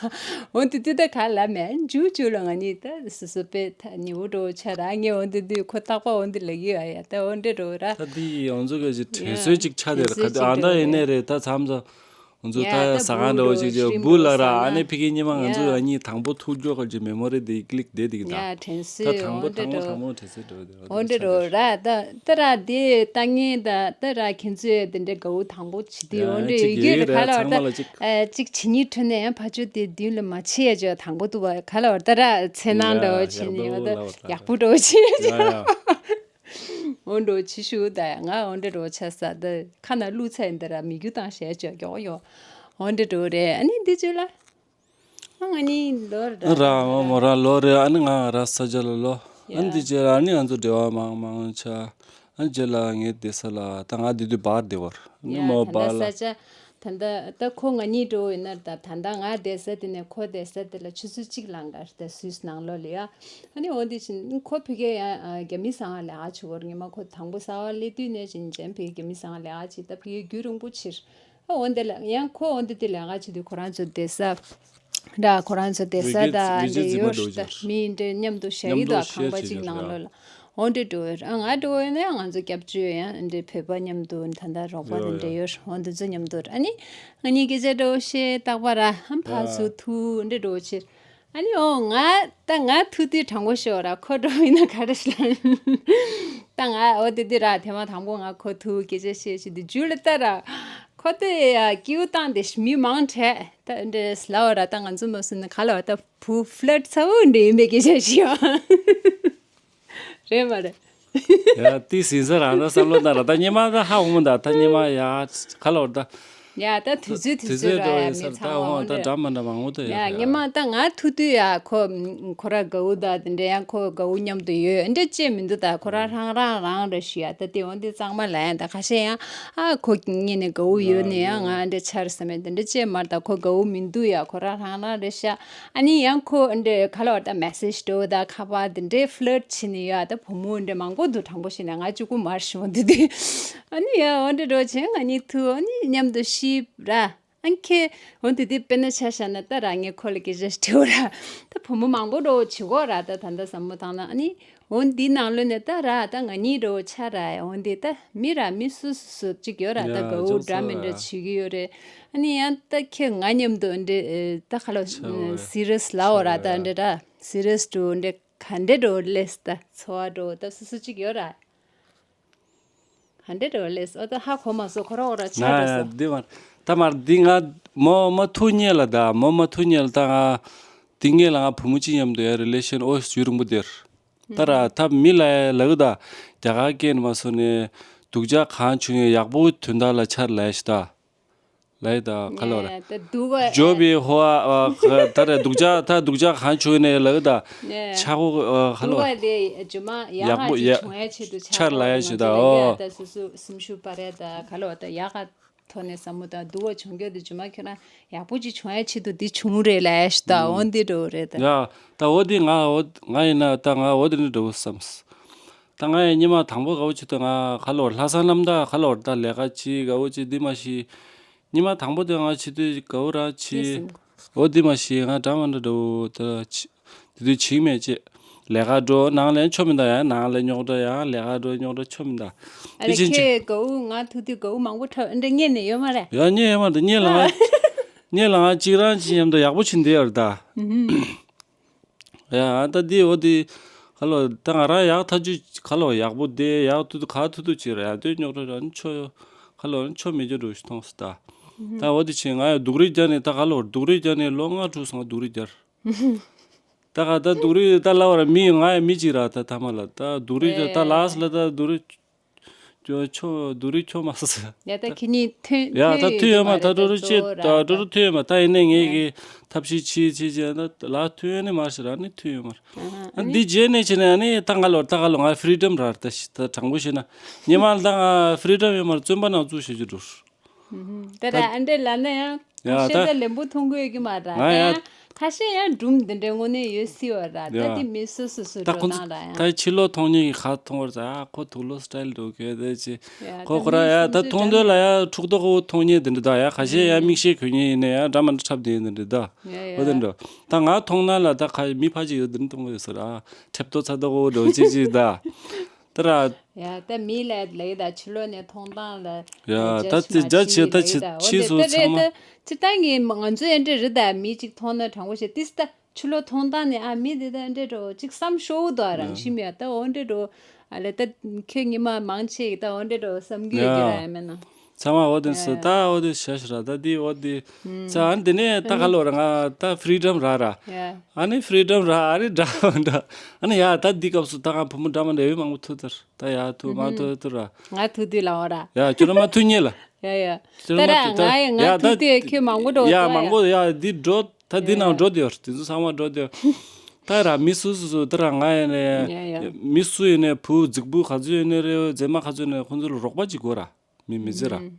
འོ་འདི་དུས་ད་ག་ལ་མེ་ཇུ་ཇུ་ལ་ང་ནི་ད་སོ་སོ་པེ་ད་ཉི་འུ་འགྲོ་ཆ་ར་ངས་འོ་འདི་དུས་ཁོ་རྟག་པ་འོ་འདི་ལ་གི་ཨ་ཡ་ད་འོ་འདྲེ་འགྲོ་ར། ད་འདི་ཡང་ཚོ་ག་ཅིག་དྲན་གསོས་ཅིག་ཆ་དེ་ར་ག་དུས་ཨ་ད་ཡིན་ནས་རེད་ད་མཚམས་མཚམས། ང་ཚོ་ད་ཡ་ད་ས་གང་འདྲ་བོ་ཅིག་ཅིག་བུ་ལ་ར་ཨ་ནེ་ཕི་གི་ཉི་མ་ང་ཚོ་ཡ་ཨ་ནི་དང་པོ་ཐུག་རྒྱུ་ག་ཅིག་མེ་མོ་རི་དེ་ཀླིག་དེ་དེ་གི་ད་ཡ་དྲན་གསོས་ད་དང་པོ་དང་པོ་དང་པོ་དྲན་གསོས་འདྲ་བོ་དེ་འོ་འདྲ་རོ་ར་ད་ད་ར་དེ་ད་ངས་ད་ད་ར་ཁྱེད་ཚོས་དེ་འདྲ་དགའ་བོ་དང་པོ་བྱེད་དུས་འོ་འདྲ་ཡོད་རྒྱུ་རེད་ག་ལ་བར་ད་ཅིག་བྱེད་ཉིད་ཁྲོད་ནས་ཡང་ཕ་ཆོས་དེ་མདུན་ལ་མ་ཆེ་ཡ་ཅོ་དང་པོ་འདུག་བ་ག་ལ་བར་ད་ར་ཚེ་ནང་འདྲ་བོ་བྱེད་ནས་ཡོད་ད་ཡག་པོ་འདྲ་བོ་བྱེད་ཡ་ཅོ། འོ་འདྲ་བོ་བྱེད་ཤུགས་ད་ཡ་ང་འོ་འདྲ་འདྲ་བོ་བྱ་ས་ད་ཁ་ན་བླུགས་ཚར་ཡིན་ད་ར་མི་རྒྱུ་བཏང་བྱས་ཅོ་མགྱོགས་ཡོ། འོ་འདྲ་འདྲ་བོ་རེད་ཨ་ནི་འདི་ཅོ་ལ། ཨ་ང་ནི་ལོ་ར་ར་མོ་མོ་ར་ལོ་རེད་ཨ་ནི་ང་ར་ས་ཆ་ལ་ལོ། ཨ་ནི་འདི་ཅོ་ར་ཨ་ནི་ང་ཚོ་འབྲེལ་བ་མང་མང་ཆ། ཨ་ནི་རྗེས་ལ་ངའི་བསྡད་ས་ལ་ད་ང་འདི་དུས་བར་བསྡད་བར་ཨ་ནི་ཡ་མོ་ད་བར་ལ། ད་ས་ཆ། ད་ལྟ་ད་ཁོ་ང་གཉིས་འགྲོ་ཡིན་ན་ད་ད་ལྟ་ང་བསྡད་ས་དེ་ནས་ཁོ་བསྡད་ས་དེ་ལ་ཆུ་ཚོད་གཅིག་ལང་གར་ད་སུད་སི་ནང་ལོགས་ལ་ཡ། ཨ་ནི་འོ་དེ་བཞིན་ཁོ་ཕ་གིར་ཡང་རྒྱ་མི་ཟ་ཁང་ལས་ཀ་བྱེད་ཀྱི་ཡོད་རེད། ཉི་མ་ཁོ་དང་པོ་གསར་པ་སླེབས་དུས་ནས་བྱིན་ཅན་ཕ་གིར་རྒྱ་མི་ཟ་ཁང་ལས་ཀ་བྱེད་ད་ཕ་གིར་རྒྱུན་རིང་པོ་ཕྱིར། ཨ་འོ་དེ་ལ་ཡང་ཁོ་འོ་དེ་དེ་ལས་ཀ་བྱེད་དུས་ཁོ་རང་ཚོ་བསྡད་ས་འདྲ་ཁོ་རང་ཚོ་བསྡད་ས་ད་འདྲ་ཡོད་ད་མི་འདྲ་མཉམ་དུ་བཞག་གི་འདུག་ཁང་པ་གཅིག་ནང་ལོགས་ལ། འོ་འདྲ་འགྲོ་ཡོད་རེད། ཨ་ང་འགྲོ་ཡོད་ན་ཡང་ང་ཚོ་སྐྱབས་བཅོལ་ཡང་འདྲ་བོད་པ་མཉམ་དུ་ད་ལྟ་རོགས་པ་དེ་འདྲ་ཡོད་རེད། འོ་འདི་ཚོ་མཉམ་དུ་རེད། ཨ་ནི་ང་གཉིས་སྐད་ཆ་འདྲ་བོ་བཤད་རྟག་པ་ར་ཧམ་ཕ་ཚོ་ཐུག་འདྲ་འདྲ་བོ་བྱེད། ཨ་ནི་འོ་ང་ད་ང་ཐུག་དུས་དྲང་པོ་ཤོད་ར་ཁོ་འགྲོ་ཡིན་ན་ག་རེ་ཤ། ད་ང་འོ་དེ་དེ་ར་ཐེངས་མ་དང་པོ་ང་ཁོ་ཐུག་སྐད་ཆ་བཤད་ཤི་དེ་རྒྱུ་ལ་ལྟ་ར། ཁོ་དེ་ཡ་སྐྱིད་པོ་བཏང་དེ་མི་མང་དྲགས་ད་འདྲེ་སླ་བ་ར། ད་ང་ཚོ་མ་སུ་ནི་ག་ལ་བ་ད་བུ་ཕླད་ཚ་བོ་འདྲེ་ཡིན་པའི་སྐད་ཆ་ཤི་ཡ། རེད་མ་རེད། ཡ་ཏི་སིན་ས་རང་ད་བསམ་བློ་བཏང་ར། ད་སྙེ་མ་ད་ཧ་འོང་མོ་ད། ད་སྙེ་མ་ཡ་ག་ལ་བ་ད། ཡ་ད་དུས་ཚོད་དུས་དུས་ཚོད་ཚོད་འགྲོ་ཡ་རེད་མི་ས་ད་ཚང་མ་འོང་ད་འདྲ། འདྲ་མ་འདྲ་མང་བོ་ད་ཡ་ཡ་ངེད་མ་ད་ང་ཐུག་དུས་ཡ་ཁོ་ཁོ་ར་དགའ་བོ་ད་དེ་འདྲ་ཡང་ཁོ་དགའ་བོ་མཉམ་དུ་ཡོད་འདྲ་ཅེས་མི་འདུག་ད་ཁོ་ར་རང་རང་རང་རེ་ཞུ་ཡ་ད་དེ་འོང་དེ་གཙང་མ་ལ་ཡ་ད་ཁ་ཤས་ཡང་ཨ་ཁོ་ངེད་ནས་དགའ་བོ་ཡོད་ནས་ཡང་ང་འདྲ་ཆར་ས་མེད་དེ་འདྲ་ཅེས་མར་ད་ཁོ་དགའ་བོ་མི་འདུག་ཡ་ཁོ་ར་རང་རང་རེ་ཤ། ཨ་ནི་ཡང་ཁོ་འདྲ་ག་ལ་བ་ད་མེ་སེཇ་འགྲོ་ད་ཁ་པར་དེ་འདྲ་ཕླད་བྱེད་ནས་ཡ་ད་བུ་མོ་འདྲ་མང་པོ་འདུག་དྲང་པོ་བཤད་ན་ང་གཅིག་པུ་མར་ཞུ་འོང་དེ་དེ། ཨ་ནི་ཡ་འོ་འདྲ་འགྲོ་བྱས་ང་གཉིས་ཐུག་ཨ་ནི་མཉམ་དུ་ཤི་ར། ཨ་ཁྱེད་འོ་དེ་དེ་དཔེར་ན་ཆ་བཞག་ན་ད་ར་ངས་ཁོ་ལ་སྐད་ཆ་དྲིའོ་ར། ད་བུ་མོ་མང་པོ་འགྲོ་བྱེད་གོ་ར་ད་ད་ད་བསམ་བློ་བཏང་ན་ཨ་ནི་འོ་འདི་ནང་ལོན་ནས་ད་ར་ད་ང་གཉིས་འགྲོ་ཆ་ར་འོ་འདི་ད་མི་ར་མི་སུ་སུ་སུ་གཅིག་ཡོད་ར་ད་ཡ་དགའ་བོ་འདྲ་མི་འདྲ་བྱེད་ཀྱི་ཡོད་རེད། ཨ་ནི་ཡང་ད་ཁྱེད་ང་མཉམ་དུ་འདྲེ་ད་ཁ་ལོ་ཆ་བོ་སི་རི་ཡས་ལའོ་ར་ད་འདྲེ་ར་སི་རི་ཡས་འདྲེ་ག་འདྲེ་འགྲོ་ལེས་ད་འཚོ་བ་འགྲོ་ད་སུ་སུ་གཅིག་ཡོད་ར། ཧན་ཌེ་ཌ་ཌོ་ལར་ཨོ་ད་ཧ་གོ་མ་སོང་ཁོ་ར་ཨོ་ར་ཆ་ན་འགྲོ་ཡ་སོང་། འདི་མ་ད་མར་འདི་ང་མོ་མ་ཐུག་ཉེ་ལ་ད་མོ་མ་ཐུག་ཉེ་ལ་ད་ང་འདི་ངེད་ལ་ང་བུ་མོ་གཅིག་མཉམ་དུ་ཡ་རི་ལེ་ཤན་ཨོ་ཡུ་རིང་པོ་དེར་ད་ར་ད་མི་ལ་ཡ་ལ་གི་ད་རྒྱ་གར་སྐད་ནས་མ་སོང་ནས་སྡུག་ཅག་གང་བྱུང་ཡང་ཡག་པོ་དོན་དག་ལ་ཆར་ལ་ཡ་ཞིག་ད་ལ་ཡ་ད་ཁ་ལོ་ར་ད་སྡུག་པ་ཇོ་བི་ཧོ་ཨ་ད་ར་སྡུག་ཅག་ད་སྡུག་ཅག་གང་བྱུང་ནས་ལ་གི་ད་ཆ་གོ་ཁ་ལོ་སྡུག་པ་དེ་ཇོ་མ་ཡག་ཡག་པོ་ག་ཅིག་ཡ་བྱུང་ཡ་ཆེད་དུ་ཆར་ལ་ཡ་ཞིག་ད་ཨོ། ད་སོ་སོ་སེམས་ཤུགས་སྤར་ཡ་ད་ཁ་ལོ་ད་ཡག་ག་ཐོག་ནས་བསམ་བློ་དང་སྡུག་པ་བྱུང་རྒྱུ་དེ་ཇོ་མ་ཁྱོད་རང་ཡག་པོ་ཅིག་བྱུང་ཡ་ཆེད་དུ་འདི་བྱུང་རེད་ལབ་ཡ་ཞིག་ད་འོ་འདི་འགྲོ་རེད་ད། ཡ་ད་འོ་འདི་ང་འོ་ང་ཡིན་ན་ད་ང་འོ་འདི་འདྲ་འགྲོ་བསམ། ད་ང་ཡི་ཉི་མ་དང་པོ་དགའ་བོ་ཆེད་དུ་ང་ཁ་ལོ་ལྷ་ས་ལམ་ད་ཁ་ལོ་ད་ལས་ཀ་ཅི་དགའ་བོ་ཅི་འདི་མ་ཤི། ཉི་མ་དང་པོ་དེ་ང་ཆེད་དུ་དགའ་བོ་ར་ཅི། འོ་འདི་མ་ཤི་ང་འདྲ་མ་འདྲ་འགྲོ་ད་ཅི། དེ་དུས་བྱིངས་མེད་ཅེས། ལས་ཀ་འགྲོ་ནང་ལས་ཆོ་མི་འདའ་ཡང་ནང་ལས་རྙོག་དྲ་ཡང་ལས་ཀ་འགྲོ་རྙོག་དྲ་ཆོ་མི་འདའ། ཨ་དེ་ལས་ཕྱིན་ཆད། ཁྱེད་དགའ་བོ་ང་ཐུག་དུས་དགའ་བོ་མང་པོ་འཁྲབ་འདྲ་རྙེད་ནས་ཡོད་མ་རེད། ཡ་རྙེད་ཡོད་མ་རེད་རྙེད་ལ་ང་། རྙེད་ལ་ང་གཅིག་རང་གཅིག་མཉམ་དུ་ཡག་པོ་བྱིན་བསྡད་ཡོད་རེད་ད། ཡ་ད་འདི་འོ་འདི། ཁ་ལོ་ད་ང་རང་ཡག་ཐག་ཆོད་ཁ་ལོ་ཡག་པོ་བསྡད་ཡག་ཐུག་ཐུག་ག་ཐུག་ཐུག་བྱེད་ར་ཡ་དུས་རྙོག་དྲ་ར་ནི་ཆོ་ཡོ། ཁ་ལོ་ནི་ཆོ་མི་འཇོ་འགྲོ་ཞིག་མཐོང་སོང་ད། ད་འོ་འདི་བྱིན་ང་ཡ་སྡུག་རུས་རྒྱག་ནས་ད་ཁ་ལོ་སྡུག་རུས་རྒྱག་ནས་ལོ་ལྔ་དྲུག་སོང་སྡུག་རུས་རྒྱག་ད་ག་ད་སྡུག་རུས་ད་ལབ་པ་ར་མི་ང་ཡ་མི་གཅིག་ར་ད་ཐ་མ་ལ་ད་སྡུག་རུས་ད་ད་ལགས་ལ་ད་སྡུག་རུས་ཁྱོ་ཁྱོ་སྡུག་རུས་ཁྱོ་མ་ས་ས། ཡ་ད་ཁྱེད་གཉིས་མཐུན་ཡ་ད་མཐུན་མཐུན་ཡོད་ཡོད་མ་མ་ད་ད་འགྲོ་རུ་ཅི་ད་འགྲོ་རུ་མཐུན་ཡོད་མ་ད་ཡིན་ནའི་ངེད་ཀྱི་ཐབས་ཤེས་ཆི་ཆི་ཆི་ད་ལ་མཐུན་ཡོད་ནི་མ་ཤི་ར་ནི་མཐུན་ཡོད་མ་ར། ཨ་འདི་རྗེས་ནས་ཆི་ནས་ཨ་ནི་ད་ང་ལོར་ད་ང་ལོ་ང་ཕི་རི་ཌམ་ར་ད་ཤི་ད་དྲང་པོ་ཤི་ན་ཉི་མ་ལ་ད་ང་ཕི་རི་ཌམ་ཡོད་མ་ར་བཙོན་པ་ནང་བཙུགས་ཤི་རྒྱུ་འགྲོ། ད་ར་ཨ་འདྲེ་ལ་ན་ཡང་ཡ་ཁ་ཤས་ད་ད་ལན་པོ་མཐོང་གི་ཡོད་ཀྱི་མ་ར་ང་ད་ཡ་ཡང་ཁ་ཤས་ཡང་སྒྲུང་འདི་འདྲའི་དངོས་གནས་ཡོད་སྲིད་བ་ར་ད་ཡ་དེ་མི་སུ་སུ་སུ་ད་འགྲོ་ཁོ་སྟངས་ར་ཡང་ད་ཕྱི་ལོགས་མཐོང་ཉེ་གི་ཁ་མཐོང་བར་ད་ཨ་ཁོ་དུག་ལོག་སི་ཊའིལ་འགྲོ་གི་ད་ཅི་ཡ་ཁོ་ད་ཁོ་ར་མི་ཡ་ད་སུ་མཐོང་སུ་འདོད་ལ་ཡ་འཁྲུག་རྡོ་ཁོ་མཐོང་ཉེ་འདི་འདྲ་ད་ཡ་ཁ་ཤས་ཡ་མིག་ཤེལ་གོན་ཉེ་ཡིན་ན་ཡ་འདྲ་མ་འདྲ་འཁྲབ་འདི་འདི་འདྲ་ད་ཡ་ཡ་འོ་དེ་འགྲོ་ད་ང་མཐོང་ན་ལ་ད་ཁ་མི་ཕ་ཅིག་ཡོད་འདི་འདྲ་མཐོང་གི་ཡོད་ས་ར་ཁྲེབ་ཏོ་ཚ་རྡོ་ཁོ་འགྲོ་ཅི་ཅི་ད། ད་ར། ཡ་ད་མི་ལ་ལས་ད་ཕྱི་ལོགས་ནས་མཐོང་སྟངས་ལ་ཡ་ད་ཇ་ཇི་མ་ཇ་ཇི་ཇི་ད་ལས་ཇི་ད་ཕྱིས་འོ་སུ་ལས་ད་ཚང་མ། རེད་ད་ཇི་ལྟ་ངས་ང་ཚོ་ཨེ་འདྲ་རི་ད་མི་གཅིག་མཐོང་ན་དྲང་པོ་བཤད་ཏིས་ད་ཕྱི་ལོགས་མཐོང་སྟངས་ནས་ཨ་མི་དེ་ད་ཨེ་འདྲ་འགྲོ་གཅིག་བསམ་ཤོག་དོ་རང་ཤི་མི་ཡ་ད་འོ་འདྲ་འགྲོ་ཨ་ལས་ད་ཁྱོད་ཉི་མ་མང་ཆེ་ད་འོ་འདྲ་འགྲོ་བསམ་གི་ཡོད་ཀྱི་ར་ཡ་མེད་ན། ཚང་མ་འོ་དེ་སུ་ད་འོ་དེ་ཤ་ཤ་ར་ད་དེ་འོ་དེ་ཚ་ཨ་ནི་དེ་ནས་ད་ག་ལོ་ར་ང་ད་ཕི་རི་ཌམ་ར་ར་ཨ་ནི་ཕི་རི་ཌམ་ར་ཨ་རི་འདྲ་འདྲ་ཨ་ནི་ཡ་ད་འདི་སྐབས་སུ་ད་ང་བུ་མོ་འདྲ་མ་འདྲ་ཡོད་མང་པོ་ཐུག་ཐར། ད་ཡ་ཐུ་མ་ཐུ་ཐུ་ར། ང་ཐུ་དུས་ལ་འོ་ར། ཡ་ཁྱོད་ར་མ་ཐུ་ཉེ་ལ། ཡ་ཡ། ཁྱོད་ད་ར་མ་ཐུ་ད་ང་ཡ་ང་ཡ་ཐུ་ད་དུས་ཁྱོད་མང་པོ་འགྲོ་ཡ་ཏོ་མང་ཡ། པོ་ཡ་འདི་འགྲོ་ད་འདི་ཡ་ནང་ཡ། འགྲོ་དེ་ཡོད་དེ་ཚོ་ཚང་མ་འགྲོ་དེ་ཡོད། ད་ར་མི་སུ་སུ་སུ་ད་ར་ང་ཡ་ནས་ཡ་ཡ། མི་སུ་ཡིན་ནས་བུ་རྫིག་བུ་ག་ཚོད་ཡིན་ནས་རེད་མཛེས་མ་ག་ཚོད་ཡིན་ནས་ཁོང་ཚོ་ལ་རོགས་པ་ཅིག་དགོས་ར། མི་མི་ཚེ་ར།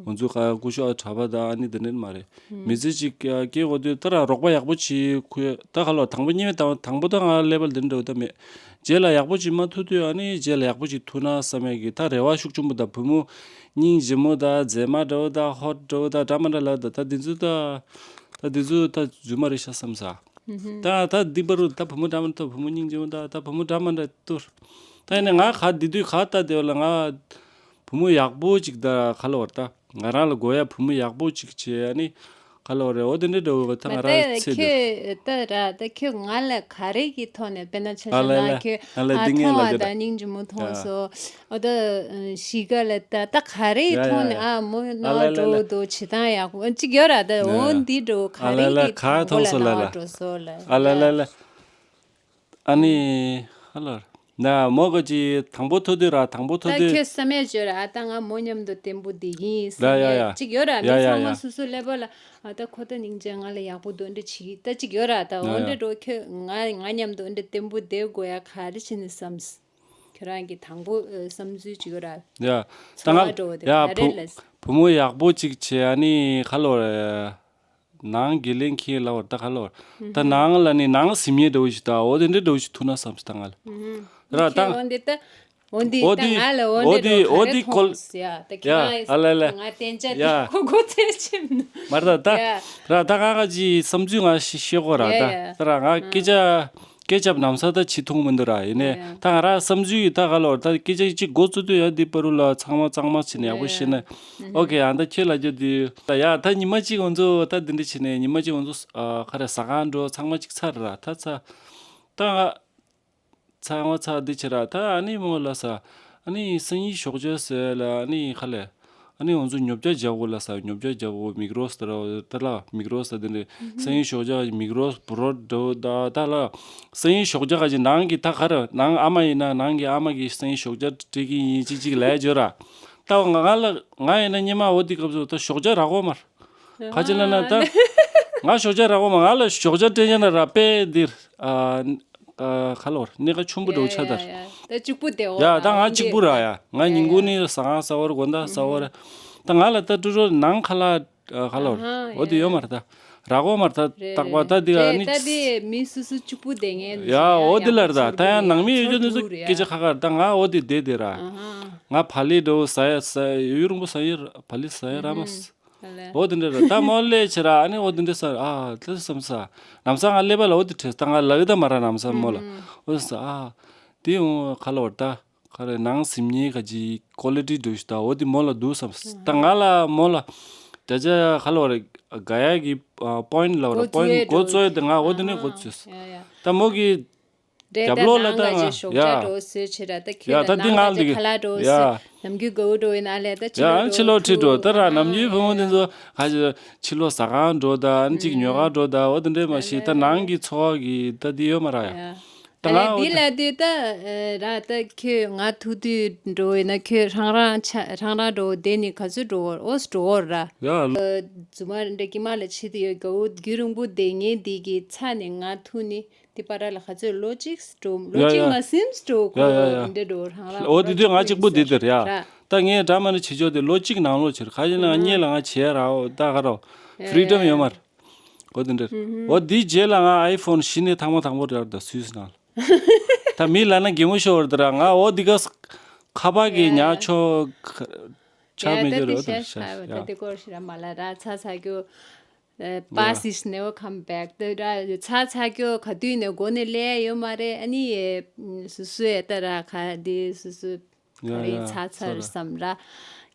ང་ཚོ་ཁ་ཀུ་ཤུ་ཨ་གྲྭ་པ་དང་ཨ་ནི་དེ་འདྲ་མ་རེད། མི་ཚེ་གཅིག་སྐྱེལ་དགོས་དུས་ད་ར་རོགས་པ་ཡག་པོ་ཅིག་ཁོས་ད་ཁ་ལོ་དང་པོ་གཉིས་པ་དང་དང་པོ་ད་ང་ལེ་བལ་དེ་འདྲ་ད་མེད། རྗེས་ལ་ཡག་པོ་ཅིག་མ་ཐུག་དུས་ཨ་ནི་རྗེས་ལ་ཡག་པོ་ཅིག་ཐུག་ན་བསམ་ཡས་ཀྱི་ད་རེ་བ་ཤུགས་ཆེན་པོ་ད་བུ་མོ་སྙིང་རྗེ་མོ་ད་མཛེས་མ་འདྲ་བོ་ད་ཧོ་ཊི་འདྲ་བོ་ད་འདྲ་མ་འདྲ་ལ་ད་ད་འདི་ཚོ་ད་ད་འདི་ཚོ་ད་རྫུན་མ་རེད་ཤག་བསམ་ས། ད་ད་འདི་པར་ད་བུ་མོ་འདྲ་མ་ད་བུ་མོ་སྙིང་རྗེ་མོ་ད་ད་བུ་མོ་འདྲ་མ་འདྲ་ཐུག་ད་ཡིན་ན་ང་ག་འདི་དུས་ག་ད་དེ་བ་ལ་ང་བུ་མོ་ཡག་པོ་ཅིག་ད་ག་ལ་བར་ད་ང་རང་ལ་དགོས་ཡ་བུ་མོ་ཡག་པོ་ཅིག་བྱས་ཨ་ནི་ ག་ལོ་རེད། འོ་དེ་འདྲ་འདྲ་བོ་ད་ང་རང་ད་ཚེ་འདི་ཁྱོད་ད་ར་ད་ཁྱོད་ང་ལ་ག་རེ་གི་ཐོག་ནས་དཔེར་ན་ཆ་ཨ་བཞག་ལ་ན་ལ་ཁྱོད་ཨ་ལ་ཨ་འདི་ངས་མཐོང་ལ་བ་ད་ད་སྙིང་རྗེ་མོ་མཐོང་ཡ་སོ། འོ་ད་གཞིས་ཀ་ལ་ད་ད་ག་རེ་ཡ་ཐོག་ཡ་ནས་ཡ་ཨ་མོ་ཨ་ན་ལ་ལ་འགྲོ་ལ་འདུག་བྱེད་སྟངས་ཡག་པོ་ཅིག་ཡོད་ར། ད་ཡ་འོ་ཡ་འདི་འགྲོ་ག་ཨ་ལ་རེ་ལ་གི་ག་དང་པོ་མཐོང་ལ་སོ་ལ་ན་ལ་འགྲོ་སོ་ལ་ཨ་ལ་ལ་ལ། ཨ་ནི་ཧ་ལོ། ན་མོ་ག་ཅི་དང་པོ་ཐོ་དུས་ར་དང་པོ་ཐོ་ད་དུས། ཁྱོད་བསམ་ཡས་བརྗོད་ར། ཨ་ད་ང་མོ་མཉམ་དུ་བརྟན་པོ་བསྡད་ཀྱི་ཡིན་བསམ་ཡ་ཡ་ཡ། ཡས་ཅིག་ཡོད་ར། ཡ་མི་ཡ་ཚང་མ་ཡ། སོ་སོ་ཀླད་པ་ལ་ཨ་ད་ཁོ་ད་སྙིང་རྗེ་ང་ལ་ཡག་པོ་འདུག་འདྲ་བྱེད་ཀྱི་ད་ཅིག་ཡོད་ར། ད་ཡ་འོ་ཡ། འདྲ་འགྲོ་ཁྱོད་ང་ང་མཉམ་དུ་འདྲ་བརྟན་པོ་བསྡད་དགོས་ཡ་ག་རེ་བྱས་ནས་བསམ། ཁྱོད་རང་གི་དང་པོ་ཨ་བསམ་ཚུལ་ཅིག་ཡོད་ར། ཡ། ད་ཚོར་བ་ང་འགྲོ་བ་དེ་ཡ་ག་རེ་བུ་ལ། བུ་མོ་ཡག་པོ་ཅིག་བྱས་ཨ་ནི་ཁ་ལོ་རེད། ནང་དགེ་ལེན་ཁྱེད་ལབ་པར་ད་ག་ལོ། ད་ནང་ལ་ནི་ནང་སིམ་ཉེ་འདྲ་བོ་ཞིག་ད་འོ་དེ་འདྲ་འདྲ་བོ་ཞིག་ཐུག་ན་བསམ་སི་ད་ང་ལ། ར་ད། འོ་འདི་ད། འོ་འདི་འོ་ད་དེ་ང་ལ་འོ་འོ་འདི་དེ་འོ་འོ་དེ་དེ་ཁོལ། ཡ་ད་ཡ་ཁྱེད་ཨ་ལ་ལ། ང་བསྟན་ཆ་ཡ། དེ་ཁོ་ཁོ་ཚེ་ཆེམ་ནོ། མར་ད་ད། ཡ། ར་ད་ག་ག་ཅི་བསམ་ཚུལ་ང་ཤི་ཤེས་གོ་ར་ཡ་ད། ཡ། ད་ར་ང་སྐད་ཆ་སྐད་ཆ་ནམ་ས་ད་ཆི་ཐུང་མི་འདུག་ར་ཡིན་ནས་ཡ་ཡ། ད་ང་ར་བསམ་ཚུལ་ཡི་ད་ག་ལོ་ད་སྐད་ཆ་ཅིག་འགོ་བཙུགས་དུས་ཡ་འདི་པ་རུ་ལ་ཚང་མ་གཙང་མ་བྱས་ནས་ཡག་པོ་ཤེས་ན། ཨོ་ཀེ་ཨ་ད་ཁྱེད་ལ་རྒྱུ་དེ་ད་ཡ་ད་ཉི་མ་གཅིག་ང་ཚོ་ད་འདི་འདྲ་བྱས་ནས་ཉི་མ་གཅིག་ང་ཚོ་ཨ་ག་རེ་ཟ་ཁང་འགྲོ་ཚང་མ་གཅིག་ཚར་ར་ད་ཚ་ད་ང་ཚང་མ་ཚ་འདི་བྱེད་ར་ད་ཨ་ནི་མོ་ལ་ས་ཨ་ནི་སང་ཉིན་ཞོགས་ཇ་ཟེར་ལ་ཨ་ནི་ཁ་ལས་ཨ་ནི་ང་ཚོ་ཉོ་ཆ་རྒྱག་གོ་ལ་ས་ཉོ་ཆ་རྒྱག་གོ་མིག་རོ་སི་ད་ར་ད་ལ་མིག་རོ་སི་ད་འདི་འདྲ་སང་ཉིན་ཞོགས་ཇ་མིག་རོ་སི་བུ་རོ་འགྲོ་ད་ད་ལ་སང་ཉིན་ཞོགས་ཇ་ག་ཅིག་ནང་གི་ད་ག་ར་ནང་ཨ་མ་ཡིན་ན་ནང་གི་ཨ་མ་གི་སང་ཉིན་ཞོགས་ཇ་སྤྲད་ཀྱི་ཡིན་ཅིག་ཅིག་ལས་བརྗོད་ར། ད་ང་ང་ལ་ང་ཡིན་ན་སྙེ་མ་འོ་དེ་སྐབས་སུ་ད་ཞོགས་ཇ་རག་གོ་མར། ཁ་ཅིག་ལ་ན་ད་ང་ཞོགས་ཇ་རག་གོ་མ་ང་ལ་ཞོགས་ཇ་སྤྲད་ཉན་ན་ར་པེ་འདིར་ཨ་ཨ་ཁ་ལོར་གནས་ཁ་ཆུང་པོ་འགྲོ་ཆ་དར། ད་གཅིག་པུ་དེ་འོ་ཡ་ད་ང་གཅིག་པུ་ར་ཡ་ང་ཉིན་གུང་ནི་ཟ་ཁང་ཟ་བར་དགོང་དག་ཟ་བར་ད་ང་ལ་ད་ཀྲུ་ཀྲུ་ནང་ཁ་ལ་ཁ་ལོར་འོ་དེ་ཡོད་མ་ར་ད་རག་གོ་མ་ར་ད་རྟག་པ་ད་དེ་ཨ་ནི་ད་དེ་མི་སུ་སུ་གཅིག་པུ་དེ་ངས་ཡ་འོ་དེ་ལར་ད་ད་ཡ་ནང་མི་ཡོད་ཅོ་ནི་སུ་སྐད་ཆ་ཁ་ཁར་ད་ང་འོ་དེ་བསྡད་དེ་ར་ང་ཕ་ལི་འགྲོ་ཟ་ཡ་ཟ་ཡ་ཡུལ་རིང་པོ་ཟ་ཡ་ཕ་ལི་ཟ་ཡ་ར་མ་ཨ་ལས། འོ་དེ་འདྲ་རེད་ད་མོ་ལས་ཆེ་ར་ཨ་ནི་འོ་དེ་འདྲ་ཟེར་ཨ་དེ་བསམ་ས་ལམ་སང་ང་ཀླད་པ་ལ་འོ་དེ་བྲེལ་ད་ང་ལག་ད་མ་ར་ལམ་སང་མོ་ལ་འོ་དེ་ཟེར་ཨ་དེ་འོ་ཁ་ལོ་བར་ད་ཁ་རེ་ནང་སིམ་ཉེ་ཁ་ཅིག་ཀོ་ལི་ཊི་འགྲོ་ཞུ་ད་འོ་དེ་མོ་ལ་འདུག་བསམ་ད་ང་ལ་མོ་ལ་བརྒྱ་ཆ་ཁ་ལོ་རེ་ག་ཡ་གི་པོ་ཡིན་ལ་བར་པོ་ཡིན་འགོ་བཙོས་ད་ང་འོ་དེ་ནས་འགོ་བཙོས་ད་མོ་གི་རྒྱབ་ལོགས་ལ་ད་ང་ཡ་ཞོགས་ཇ་འགྲོ་སོས་ཆེ་ར་ད་ཁྱོད་ཡ་ད་འདི་ནང་ལ་ཁ་ལག་འགྲོ་སོས་ནམ་རྒྱུན་དགའ་བོ་འགྲོ་ཡིན་ན་ལས་ད་ཕྱི་ཡ་ལོགས་ཕྱི་ལོགས་ཁྲིད་འགྲོ་ད་ར་ནམ་རྒྱུན་བུ་མོ་འདི་ཚོ་ཁ་ཅིག་ཕྱི་ལོགས་ཟ་ཁང་འགྲོ་ད་ཨ་ནི་ཅིག་ཉོ་ཁང་འགྲོ་ད་འོ་དེ་འདྲས་མ་ཤེས་ད་ནང་གི་འཚོ་བ་གི་ད་འདི་ཡོད་མ་ར་ཡ་ད་ང་འོ་འདི་ལ་དུས་ད་ར་ད་ཁྱོད་ང་ཐུག་དུས་འགྲོ་ཡིན་ན་ཁྱོད་རང་རང་ཆ་རང་རང་འགྲོ་དེ་ནི་ག་ཚོད་འགྲོ་འོ་འོ་འགྲོ་འོ་ར་ཡ་རྫུན་མ་འདྲ་ཀྱི་མ་ལ་ཕྱི་དུ་ཡོད་དགའ་བོ་རྒྱུན་རིང་པོ་བསྡད་ངེས་འདི་གི་ཆ་ནས་ང་ཐུག་ནི། དེ་པར་ལ་ཁ་ཚོད་ལོ་གཅིག་འགྲོ་ལོ་ཡ་གཅིག་ཡ་མ་ཟིན་འགྲོ་ཁོ་ཡ་ཡ་ཡ། འདྲེ་འགྲོ་རང་རང་འོ་དེ་དུས་ང་གཅིག་པུ་དེ་དེར་ཡ། ར། ད་ངས་འདྲ་མ་ནི་བྱེད་ཆོག་དེ་ལོ་གཅིག་ནང་ལོ་ཕྱིར་ཁ་ཡིན་ན་ང་གཉིས་ལ་ང་བྱེད་ཡ་ར་འོ་ད་ག་རོ། ཡ་ཕི་རི་ཌམ་ཡ་ཡོད་མར། འོ་དེ་འདྲེར། འོ་དེའི་རྗེས་ལ་ང་ཨའི་ཕོན་གཞི་ནས་ཐང་མ་དང་པོ་རེད་ད་སུད་སི་ནང་ལ། ད་མི་ལ་ན་གད་མོ་ཤོར་བར་དེ་ར་ང་འོ་དེ་ག་ཁ་པར་གི་ཉག་ཆོ་ཆ་ཡ་མེད་ད་དེ་རོ་དེ་ད་ཤ་ཤ་ཡ། ད་དེ་སྐོར་ཞིག་ར་མ་ལ་ར་ཚ་ཚ་རྒྱུ། Pass is never come back. ད་ར་ཚ་ཚ་སྐྱོ་ག་དུས་ནས་མགོ་ནས་ལས་ཡོད་མ་རེད། ཨ་ནི་སུ་སུ་ཡ་ད་ར་ཁ་དེ་སུ་སུ་ག་རེ་ཚ་ཚར་བསམ་ར་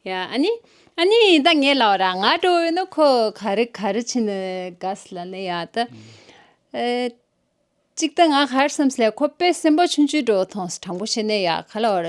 ཡ། ཨ་ནི་ཨ་ནི་ད་ངས་ལབ་ར་ང་འགྲོ་ཡོད་ན་ཁོ་ག་རེ་ག་རེ་ཕྱིན་ནས་དགའ་སི་ལ་ནས་ཡ་ད། གཅིག་ད་ང་གར་བསམ་སླེ་ཁོ་དཔེ་སེམས་པ་ཆུང་ཆུང་འགྲོ་མཐོང་སོང་དྲང་པོ་བཤད་ན་ཡ་ག་ལ་བར་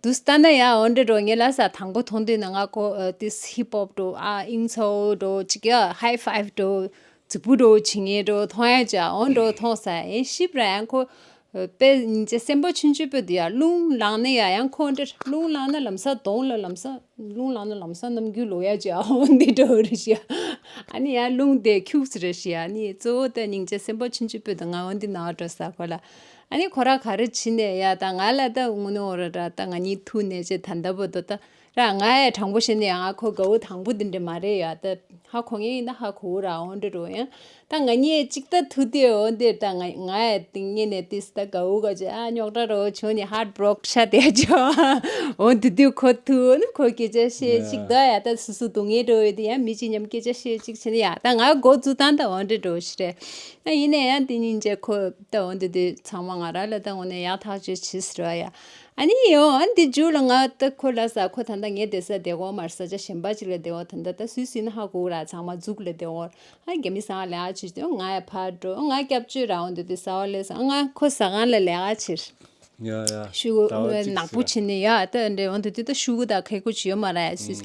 དུས་ལྟ་ན་ཡ་འོན་ཏེ་འགྲོ་ངེས་ལ་ས་དང་པོ་མཐོང་དུས་ན་ང་ཁོ་ཏིས་ཧིབ་ཧོབ་འགྲོ་ཨ་ཨིང་ཚོ་འགྲོ་ཅིག་ཡ་ཧའི་ཕའིབ་འགྲོ་རྫིག་པོ་འགྲོ་བྱེད་ངེས་འགྲོ་མཐོང་ཡ་ཅག་འོན་འགྲོ་མཐོང་ས་ཡིན་ཤིབ་ར་ཡང་ཁོ་དཔེ་ཉིན་ཅེ་སེམས་པ་ཆུང་ཆུང་པོ་དུ་ཡ་རླུང་ལངས་ནས་ཡ་ཡང་ཁོ་འདྲ་རླུང་ལངས་ན་ལམ་ས་གདོང་ལ་ལམ་ས། རླུང་ལངས་ན་ལམ་སང་རྣམ་འགྱུར་ལོག་ཡ་ཅིག་ཨ་འོ་འདི་འདྲ་བོ་རེད་ཤག་ཨ་ནི་ཡ་རླུང་དེ་ཁྱུག་ཙམ་རེད་ཤག་ཨ་ནི་གཙོ་བོ་དེ་སྙིང་རྗེ་སེམས་པ་ཆུང་ཆུང་པོ་དང་ང་འོ་འདི་ནང་འགྲོ་ས་ཁོ་ལ། ཨ་ནི་ཁོ་ར་ག་རེ་བྱིན་ནས་ཡ་ད་ང་ལ་ད་དངོས་གནས་འོ་ར་ར་ད་ང་གཉིས་ཐུག་ནས་ཅེ་ད་ལྟ་བུ་དོ་ད་ར་ང་ཡ་དྲང་པོ་བཤད་ནས་ཡ་ང་ཁོ་དགའ་བོ་དང་པོ་འདི་འདྲ་མ་རེད་ཡ་ད་ཧ་གོ་ངེས་ཡིན་ན་ཧ་གོ་ར་འོ་འདྲ་རོ་ཡ། ད་ང་གཉིས་གཅིག་ད་ཐུག་དུས་འོ་འདིར་ད་ང་ང་ཡ་ཏིང་ངེ་ནས་ཏིས་ད་དགའ་བོ་ག་ཅེ་ཨ་རྙོག་དྲ་རོ་བྱུང་ནས་ཧར་ཊི་བྷོ་རོག་ཤ་དེ་ཅོ། འོ་འདི་དུས་ཁོ་ཐུག་ནི་ཁོ་སྐད་ཆ་བཤད་ཅིག་ད་ཡ་ད་སུ་སུ་སྡུག་བསྔལ་འགྲོ་ཡོད་དེ་ཡ་མི་གཅིག་མཉམ་སྐད་ཆ་བཤད་ཅིག་བྱས་ནས་ཡ་ད་ང་མགོ་འཛུགས་སྟངས་ད་འོ་འདྲ་འགྲོ་ཞིག་རེད། ཨ་ཡིན་ནས་ཡང་དེ་ཉིན་རྗེས་ཁོ་ད་འོ་འདི་དུས་ཚང་མ་ང་རང་ལ་ད་འོ་ནས་ཡག་ཐག་ཆོད་བྱིས་ཟེར་བ་ཡ། ཨ་ནི་ཡོང་ཨ་འདི་མཇུག་ལ་ང་ད་ཁོ་ལ་ས་ཁོ་ད་ལྟ་ངའི་བསྡད་ས་བསྡད་གོ་མར་ས་ཆ་གཞན་པ་ཅིག་ལ་བསྡད་གོ་ད་ལྟ་ད་སུས་སུ་ཡིན་ན་ཧ་གོ་ར་ཚང་མ་འཛུགས་ལ་བསྡད་གོ་ཨ་རྒྱ་མི་ས་ལ་ལས་ཨ་ཅི་ང་ཡ་ཕར་འགྲོ་ང་སྐྱབས་བཅོལ་ར་འོ་འདི་དུས་ས་བ་ལས་ས་ང་ཁོ་ཟ་ཁང་ལ་ལས་ཨ་ཕྱིར། ཡ་ཡ། ཤུ་ཟླ་བ་གཅིག་ནག་པོ་ཕྱིན་ནས་ཡ་ད་འདྲེ་འོ་འདི་དུས་ད་ཤུ་གུ་ད་ཁེ་ཁོ་ཅི་ཡོད་མ་ར་ཡ་སུས་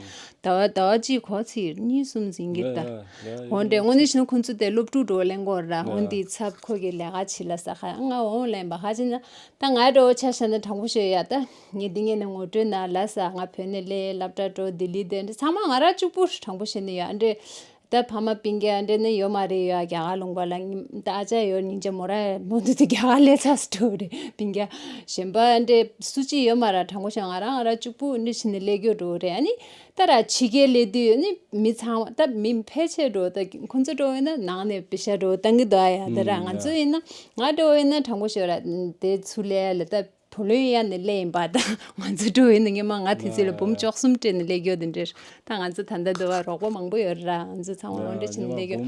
ཟླ་བ་ཟླ་བ་གཅིག་གོ་ཚིག་གཉིས་གསུམ་ཟིན་གྱི་ད། འོ་འདྲེ་དངོས་གནས་བྱས་ན་ཁོ་ཚོ་དེ་སློབ་ཕྲུག་འགྲོ་ལེན་གོ་ར་འོ་འདི་ཚབ་ཁོ་གི་ལས་ཀ་བྱེད་ལ་ས་ཁ་ང་འོང་ལེན་པ་ཧ་ཅི་ན། ད་ང་འགྲོ་ཆ་བཞག་ན་དྲང་པོ་ཤོད་ཡ་ད། ངས་འདི་ངས་ནས་ངོ་སྤྲོད་ན་ལ་ས་ང་བོད་ནས་སླེབས་སློབ་གྲྭ་འགྲོ་ལྡི་ལི་དེ་འདྲ་ཚང་མ་ང་རང་གཅིག་པུ་དྲང་པོ་བཤད་ནས་ཡ་འདྲེ། ད་ཕ་མ་སྤུན་ཀྱག་འདྲེ་ནས་ཡོད་མ་རེད་ཡ་རྒྱ་གར་ལུང་པ་ལ་ད་ཨ་ཅག་ཡོད་སྙིང་རྗེ་མོ་ར་མོ་འདི་དེ་རྒྱ་གར་སླེབས་ཚར་སུ་འགྲོ་རེད་སྤུན་ཀྱག་གཞན་པ་འདྲེ་སུ་གཅིག་ཡོད་མ་ར་དྲང་པོ་བཤད་ང་རང་ང་རང་གཅིག་པུ་འདྲེ་བྱས་ནས་སླེབས་རྒྱུ་འགྲོ་རེད་ཨ་ནི། ད་ར་ཕྱི་རྒྱལ་སླེབས་དུས་ནི་མི་ཚང་མ་ད་མི་ཕལ་ཆེར་འགྲོ་ད་ཁོ་ཚོ་འགྲོ་ཡོད་ན་ནང་ནས་པེ་ཤ་འགྲོ་བཏང་གི་འདུག་ཨ་ཡ་ད་ར་ང་ཚོ་ཡིན་ན་ང་འགྲོ་ཡོད་ན་དྲང་པོ་ཤོད་ར་དེ་ཚུར་ལས་ལ་ད་བུ་ལོན་གཡར་ནས་སླེབས་ཡིན་པ་ད་ང་ཚོ་འགྲོ་ཡོད་ན་ངས་མ་ང་དེ་ཚོ་ལ་འབུམ་བཅུ་གསུམ་སྤྲད་ནས་སླེབས་ཡོད་དེ་འདྲ་ད་ང་ཚོ་ད་ལྟ་འདུག་བ་རོགས་པ་མང་པོ་ཡོད་ར་ང་ཚོ་ཚང་མ་འོ་འདྲ་བྱས་ནས་སླེབས་ཡོད་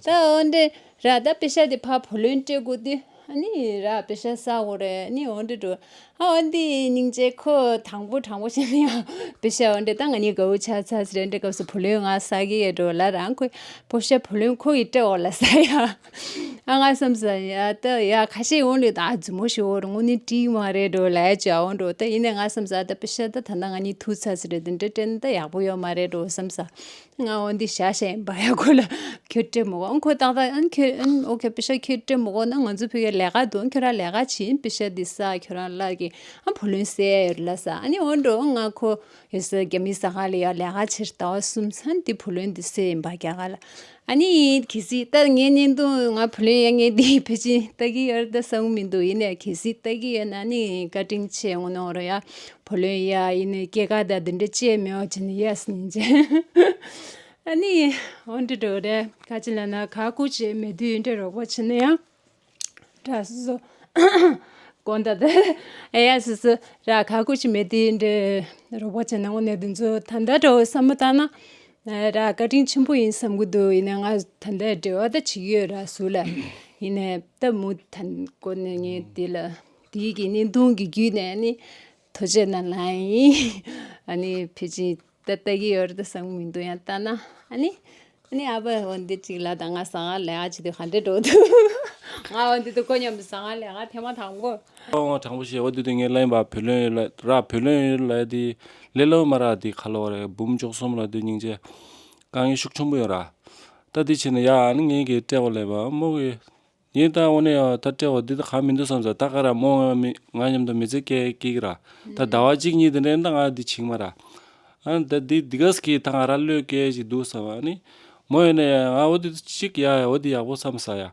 ད་འོ་འདྲ་ར་ད་པེ་ཤ་དེ་ཕ་བུ་ལོན་སྤྲད་དགོས་དུས་ཨ་ནི་ར་པེ་ཤ་ཟ་དགོས་རེད་ཨ་ནི་འོ་འདྲ་འགྲོ། ཨ་འོ་འདི་སྙིང་རྗེ་ཁོ་དང་པོ་དྲང་པོ་བཤད་ན་ཡང་པེ་ཤ་འོ་འདྲེ་ད་ང་གཉིས་དགའ་བོ་ཆགས་ཚར་ཟེར་འདྲེ་སྐབས་སུ་བུ་ལོན་ང་ཟ་གི་ཡོད་འགྲོ་ལ་རང་ཁོས་པེ་ཤ་བུ་ལོན་ཁོ་ཡིས་སྤྲད་འོ་ལ་ཟ་ཡ། ཨ་ང་བསམ་ས་ཡ་ད་ཡ་ཁ་ཤས་འོང་ལེ་ད་ཨ་རྫུན་མོ་ཞིག་འོ་རུ་དངོས་གནས་སྤྲད་མ་རེད་འགྲོ་ལ་ཡ་ཅི་ཨ་འོ་འགྲོ་ད་ཡིན་ནའི་ང་བསམ་ས་ད་པེ་ཤ་ད་ད་ལྟ་ང་གཉིས་ཐུག་ཚར་ཟེར་འདྲེ་འདྲེ་སྤྲད་ན་ད་ཡག་པོ་ཡོད་མ་རེད་འགྲོ་བསམ་ས། ང་འོ་འདི་བཞག་བཞག་ཡིན་པ་ཡ་ཁོ་ལ་ཁྱོད་སྤྲད་མི་དགོས་ཨང་ཁོ་ཏག་ཏག་ཨང་ཁྱོད་ཨང་ཨོ་ཁེ་པེ་ཤ་ཁྱོད་སྤྲད་མི་དགོས་ན་ང་ཚོ་ཕ་གིར་ལས་ཀ་འདུག་ཁྱོད་རང་ལས་ཀ་བྱེད་པེ་ཤ་འདི་ཟ་ཁྱོད་རང་ལ་གི་ཨང་བུ་ལོན་སེལ་ཡོད་ལ་ཟ་ཨ་ནི་འོ་འགྲོ་ང་ཁོ་ཡོད་ས་རྒྱ་མི་ཟ་ཁང་ལ་ཡ་ལས་ཀ་བྱེད་ཟླ་བ་གསུམ་ཚན་འདི་བུ་ལོན་འདི་སེལ་ཡིན་པ་རྒྱ་གར་ལ་ཨ་ནི་གལ་སྲིད་ད་ངའི་བརྙན་ཐུང་ང་བུ་ལོན་ཡ་ངས་འདི་ཕལ་ཆེར་ལྟ་གི་ཡོད་རེད་ད་བསམ་གི་མི་འདུག་ཡིན་ནའི་གལ་སྲིད་ལྟ་གི་ཡོད་ན་ཨ་ནི་བཀའ་དྲིན་ཆེ་ངོ་ནོར་ཡ། བུ་ལོན་ཡ་ཡིན་ནའི་སྐྱེད་ཀ་དང་འདི་འདྲ་བཅས་མེད་པ་བྱས་ནས་ཡ་སྙིང་རྗེ། ཨ་ནི་འོ་འདྲ་འགྲོ་རེད་ག་ཅི་ལ་ན་ག་ཀུ་ཅི་མེད་དུས་འདྲ་རོགས་པ་བྱས་ན་ཡང་། དྲ་སོ་སོ། དགོན་ད་དེ་ཨེ་ཡ་སོ་སོ་ར་ག་ཀུ་ཅི་མེད་དུས་འདྲ་རོགས་པ་བྱས་ན་དངོས་གནས་འདི་ཚོ་ད་ལྟ་འདྲ་བོ་བསམ་བློ་བཏང་ན། ར་བཀའ་དྲིན་ཆེན་པོ་ཡིན་བསམ་གི་འདུག་ཡིན་ནའི་ང་ད་ལྟ་འབྲེལ་བ་ད་བྱེད་ཀྱི་ཡོད་ར་ཟུར་ལ། ཡིན་ནའི་ད་མུ་ད་དགོན་ནས་ངས་འདི་ལ་དེའི་གི་བརྙན་ཐུང་གི་བརྒྱུད་ནས་ཨ་ནི་ཐུགས་རྗེ་གནང་ལ་ཡིན། ཨ་ནི་ཕལ་ཆེར་ད་ལྟ་གི་ཡོད་རེད་ད་བསམ་གི་མི་འདུག་ཡང་ལྟ་ན་ཨ་ནི་ཨ་ནི་ཨ་ཕ་འོ་འདི་གཅིག་ལ་ད་ང་ཟ་ཁང་ལས་ཀ་བྱེད་དུས་ག་འདྲས་འགྲོ་འདུག་ང་འོ་འདི་དུ་ཁོ་མཉམ་དུ་ཟ་ཁང་ལས་ཀ་ཐེངས་མ་དང་པོ། ཨོ་དྲང་པོ་བཤད་འོ་འདི་དུ་ངས་ལན་པ་བུ་ལོན་ཡོད་ལ་ར་བུ་ལོན་ཡོད་ལ་དེ་ལས་སླ་པོ་མ་ར་དེ་ཁ་ལོ་རེད་འབུམ་བཅུ་གསུམ་ལ་དེ་སྙིང་རྗེ་དཀའ་ངལ་ཤུགས་ཆེན་པོ་ཡོད་ར། ད་དེ་བྱས་ནས་ཡ་ཨ་ནི་ངས་གི་སྤྲད་པ་ལས་པ་མོ་གི་ངས་ད་འོ་ནས་ཡང་ད་སྤྲད་པ་འདི་ད་ག་མི་འདུག་བསམ་ས་ད་ག་ར་མོ་ང་མི་ང་མཉམ་དུ་མི་ཚེ་སྐྱེལ་སྐྱེལ་གི་ར། ད་ཟླ་བ་གཅིག་གཉིས་དེ་འདྲ་ཡིན་ད་ང་འདི་བྱིང་མ་ར། ཨ་ད་འདི་འདི་ག་སྐྱེལ་ད་ང་ར་བློས་སྐྱེལ་ཞིག་འདུག་བསམ་ཨ་ནི། མོ་ཡིན་ན་ཡང་ང་འོ་འདི་གཅིག་ཡ་ཡ་འོ་འདི་ཡག་པོ་བསམ་ས་ཡ།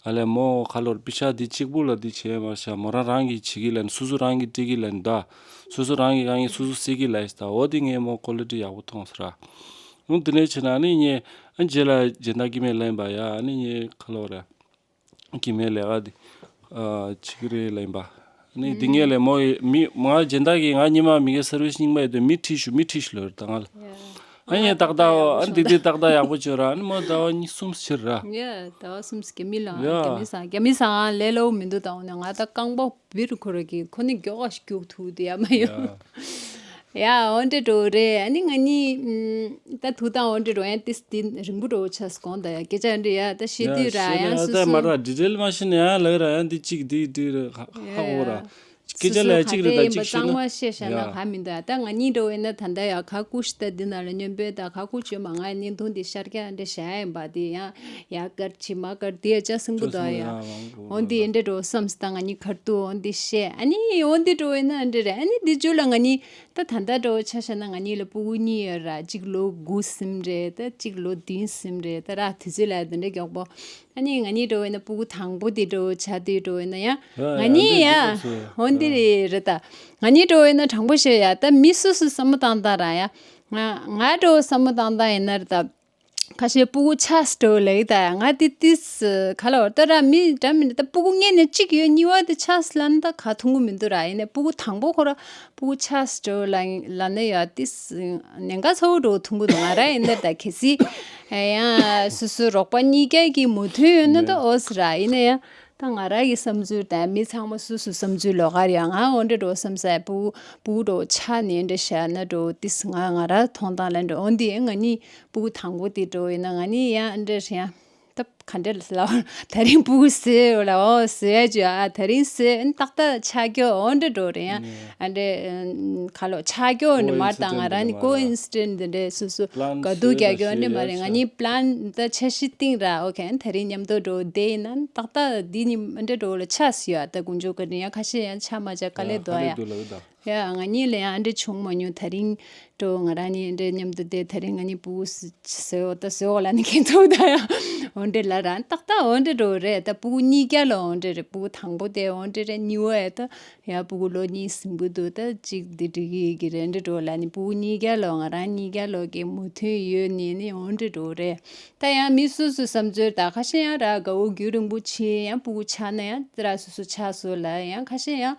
ཨ་ལས་མོ་ཁ་ལོར་པི་ཤ་འདི་གཅིག་པུ་ལ་འདི་བྱས་མ་ཤ་མོ་རང་རང་གིས་བྱེད་ཀྱི་ལན་སོ་སོ་རང་གིས་སྤྲད་ཀྱི་ལན་ད། སོ་སོ་རང་གིས་རང་གིས་སོ་སོ་སེལ་གྱི་ལན་ད་འོ་འདི་ངས་མོ་ཀོ་ལི་ཊི་ཡག་པོ་མཐོང་ས་ར། ཨུ་འདི་ནས་བྱས་ན་ཨ་ནི་ངས་ཨ་རྗེས་ལ་སྦྱིན་བདག་གི་མེད་ལན་པ་ཡ་ཨ་ནི་ངས་ཁ་ལོ་ར། གི་མེད་ལས་ཀ་འདི་ཨ་བྱེད་ཀྱི་རེད་ལན་པ། ཨ་ནི་འདི་ངས་ལས་མོ་ཡི་མི་ང་སྦྱིན་བདག་གིས་ང་ཉི་མ་མི་གའི་སར་ཝི་སི་རྙིང་པ་ཡོད་དུས་མི་ཁྲིད་ཞུ་མི་ཁྲིད་ཞུ་ལོ་རེད་ད་ང་ལ། ཨ་ནི་ཏག་ཏག་ཨ་ནི་འདི་འདི་ཏག་ཏག་ཡག་པོ་བྱོས་ར་ཨ་ནི་མོ་ཟླ་བ་གཉིས་གསུམ་ཕྱིར་ར། ཡ་ཟླ་བ་གསུམ་ཟེར་གྱི་མི་ལ་ཡ། རྒྱ་མི་ས་རྒྱ་མི་ས་ལས་སླ་པོ་མི་འདུག་ད་འོ་ན་ང་ད་རྐང་པ་བིར་ཁོ་ར་གི་ཁོ་ནི་མགྱོགས་ཤིག་རྒྱུག་ཐུབ་དེ་ཡ་མ་ཡོད། ཡ། ཡ་འོ་འདྲ་འགྲོ་རེད་ཨ་ནི་ང་གཉིས་ཨམ། ད་ཐུག་དང་འོ་འདྲ་འགྲོ་ཡང་ཏིས་ཏི་རིང་པོ་འགྲོ་ཆ་སྐོང་ད་ཡ་སྐད་ཆ་འདྲ་ཡ་ད་ཤེས་དུས་ར་ཡང་སུ་སུ། མ་ར་ཌི་ཊེལ་མ་ཤེས་ན་ཡང་ལག་ར་ཡང་འདི་གཅིག་འདི་འདི་ར་ཧ་ཧ་གོ་ར། སྐད་ཆ་ལ་གཅིག་རེད་ད་གཅིག་ཤེས་ན། གཙང་མ་ཤེས་བཞག་ན་ཡ། ག་མི་འདུག་ཡ་ད་ང་གཉིས་འགྲོ་བས་ན་ད་ལྟ་ཡ་ཁ་ཁུ་ཤི་ད་འདི་ནང་ལ་སྙོན་པོའི་ད་ཁ་ཁུ་ཆོས་མ་ང་ཡ་བརྙན་ཐུང་འདི་ཤར་རྒྱག་འདྲ་བྱ་ཡ་ཡིན་པ་འདི་ཡང་ཡ་དཀར་ཆི་མ་དཀར་འདི་ཡ་ཅག་སེང་པོ་ད་ཡ། འོ་འདི་འདྲ་འགྲོ་བསམ་སི་ད་ང་གཉིས་ཁར་དུ་འོ་འདི་བཤད་ཨ་ནི་འོ་འདི་འགྲོ་བས་ན་འདྲ་རེད་ཨ་ནི་འདི་རྒྱུ་ལ་ང་གཉིས་ད་ད་ལྟ་འགྲོ་ཆ་བཞག་ན་ང་གཉིས་ལ་སྤུ་གུ་གཉིས་ཡོད་ར་གཅིག་ལོ་དགུ་ཟིན་རེད་ད་གཅིག་ལོ་བདུན་ཟིན་རེད་ད་ར་དུས་ཚོད་ལ་འདི་འདྲ་མགྱོགས་པོ། ཨ་ནི་ང་གཉིས་འགྲོ་བས་ན་སྤུ་གུ་དང་པོ་དེ་འགྲོ་བྱ་དེ་འགྲོ་བས་ན་ཡང་ང་གཉིས་ཡ་འོ་འདི་རེད་ད། ང་གཉིས་འགྲོ་བས་ན་དྲང་པོ་བཤད་ཡ་ད་མི་སུ་སུ་བསམ་བློ་བཏང་སྟངས་ར་ཡ། ང་ང་འགྲོ་བསམ་བློ་བཏང་སྟངས་ཡིན་ན་རེད་ད། ཁ་ཤས་སྤུ་གུ་ཆགས་འགྲོ་ལེགས་ད་ཡ། ང་དེ་ཏིས་ག་ལ་བར་ད་ར་མི་འདྲ་མི་འདྲ་ད་སྤུ་གུ་ངེས་ནས་གཅིག་ཡོད་གཉིས་པ་དེ་ཆགས་ལ་ནི་ད་ག་ཐུང་གུ་མི་འདུག་ར། ཡིན་ནས་སྤུ་གུ་དང་པོ་ཁོ་ར་སྤུ་གུ་ཆགས་འགྲོ་ལ་ལ་ནི་ཡ་ཏིས་ཉེན་ཁ་ཚ་བོ་འགྲོ་ཐུང་གུ་འདུག་ང་ར། ཡིན་ནས་ད་གལ་སྲིད་ཡང་སོ་སོའི་རོགས་པ་གཉིས་ཀ་གི་མོས་མཐུན་ཡོད་ན་ད་ཨོ་སི་ར། ཡིན་ནས་ཡ། ད་ང་རང་གི་བསམ་ཚུལ་དང་མི་ཚང་མ་སོ་སོའི་བསམ་ཚུལ་ལོགས་ཀར་ཡང་ང་འོ་འདྲ་འགྲོ་བསམ་ས། སྤུ་སྤུ་གུ་འགྲོ་ཆགས་ནས་འདྲ་བཞག་ན་འགྲོ་ཏིས་ང་ང་རང་མཐོང་སྟངས་ལ་འགྲོ་འོན་ཏེ་ང་གཉིས་སྤུ་གུ་དང་པོ་དེ་འགྲོ་ཡིན་ན་ང་གཉིས་ཡང་འདྲ་ཡང་ད་ག་འདྲ་ལ་ད་རིང་སྤུ་གུ་བཟོས་ལ་འོ་བཟོས་ཡ་ཅུ་ཨ་ད་རིང་བཟོས་ཨ་ཏག་ཏག་ཆགས་ཀྱོ་འོ་འདྲ་འགྲོ་རེད་ཡང་ཨ་འདྲ་ཁ་ལོ་ཆགས་ཀྱོ་འདྲ་མ་ད་ང་རང་ནི་ཀོ་ཨིན་སི་ཌེན་ཊི་འདི་འདྲ་སོ་སོ་ག་དུ་རྒྱག་ཀྱོ་འདྲ་མ་རེད། ང་གཉིས་པི་ལན་ད་འཆར་གཞི་བཏིང་ར། ཨོ་ཁེ་ཨ་ད་རིང་མཉམ་དུ་འགྲོ་བསྡད་ཡིན་ན་ཏག་ཏག་འདི་ནི་འདྲ་འགྲོ་ལ་ཆགས་སུ་ཡོད། ད་དཀོན་མཆོག་གི་ཡང་ཁ་ཤས་ཡང་ཆགས་མ་ཆགས་དཀའ་ལས་འདུག་ཡ། ཡ་ང་གཉིས་ལ་ཡང་འདྲ་བྱུང་མ་མྱོང་། ད་རིང་འགྲོ་ང་རང་གཉིས་འདྲ་མཉམ་དུ་བསྡད་ད་རིང་ང་གཉིས་སྤུ་གུ་བཟོས་འོ་ད་བཟོས་འོ་ལ་ནི་ཁྱེད་ཚོ་ད་ཡང་འོ་འདྲ་ལ་རང་ཏག་ཏག་འོ་འདྲ་འགྲོ་རེད། ད་སྤུ་གུ་གཉིས་ཀ་ལ་འོ་འདྲ་རེད། སྤུ་གུ་དང་པོ་དེ་འོ་འདྲ་རེད། གཉིས་པ་ཡ་ད་ཡ་སྤུ་གུ་ལོ་གཉིས་ཟིན་གི་འདུག་ད་གཅིག་འདི་འགྲིག་གི་གི་རེད་འདྲ་འགྲོ་ལ་ནི་སྤུ་གུ་གཉིས་ཀ་ལོ་ང་རང་གཉིས་ཀ་ལོ་གི་མོས་མཐུན་ཡོད་ནི་ནི་འོ་འདྲ་འགྲོ་རེད། ད་ཡང་མི་སུ་སུ་བསམ་ཚུལ་ད་ཁ་ཤས་ཡང་ར་དགའ་བོ་རྒྱུན་རིང་པོ་ཕྱིན་ཡང་སྤུ་གུ་ཆགས་ན་ཡང་དེ་ར་སུ་སུ་ཆགས་སོ་ལ་ཡང་ཁ་ཤས་ཡང་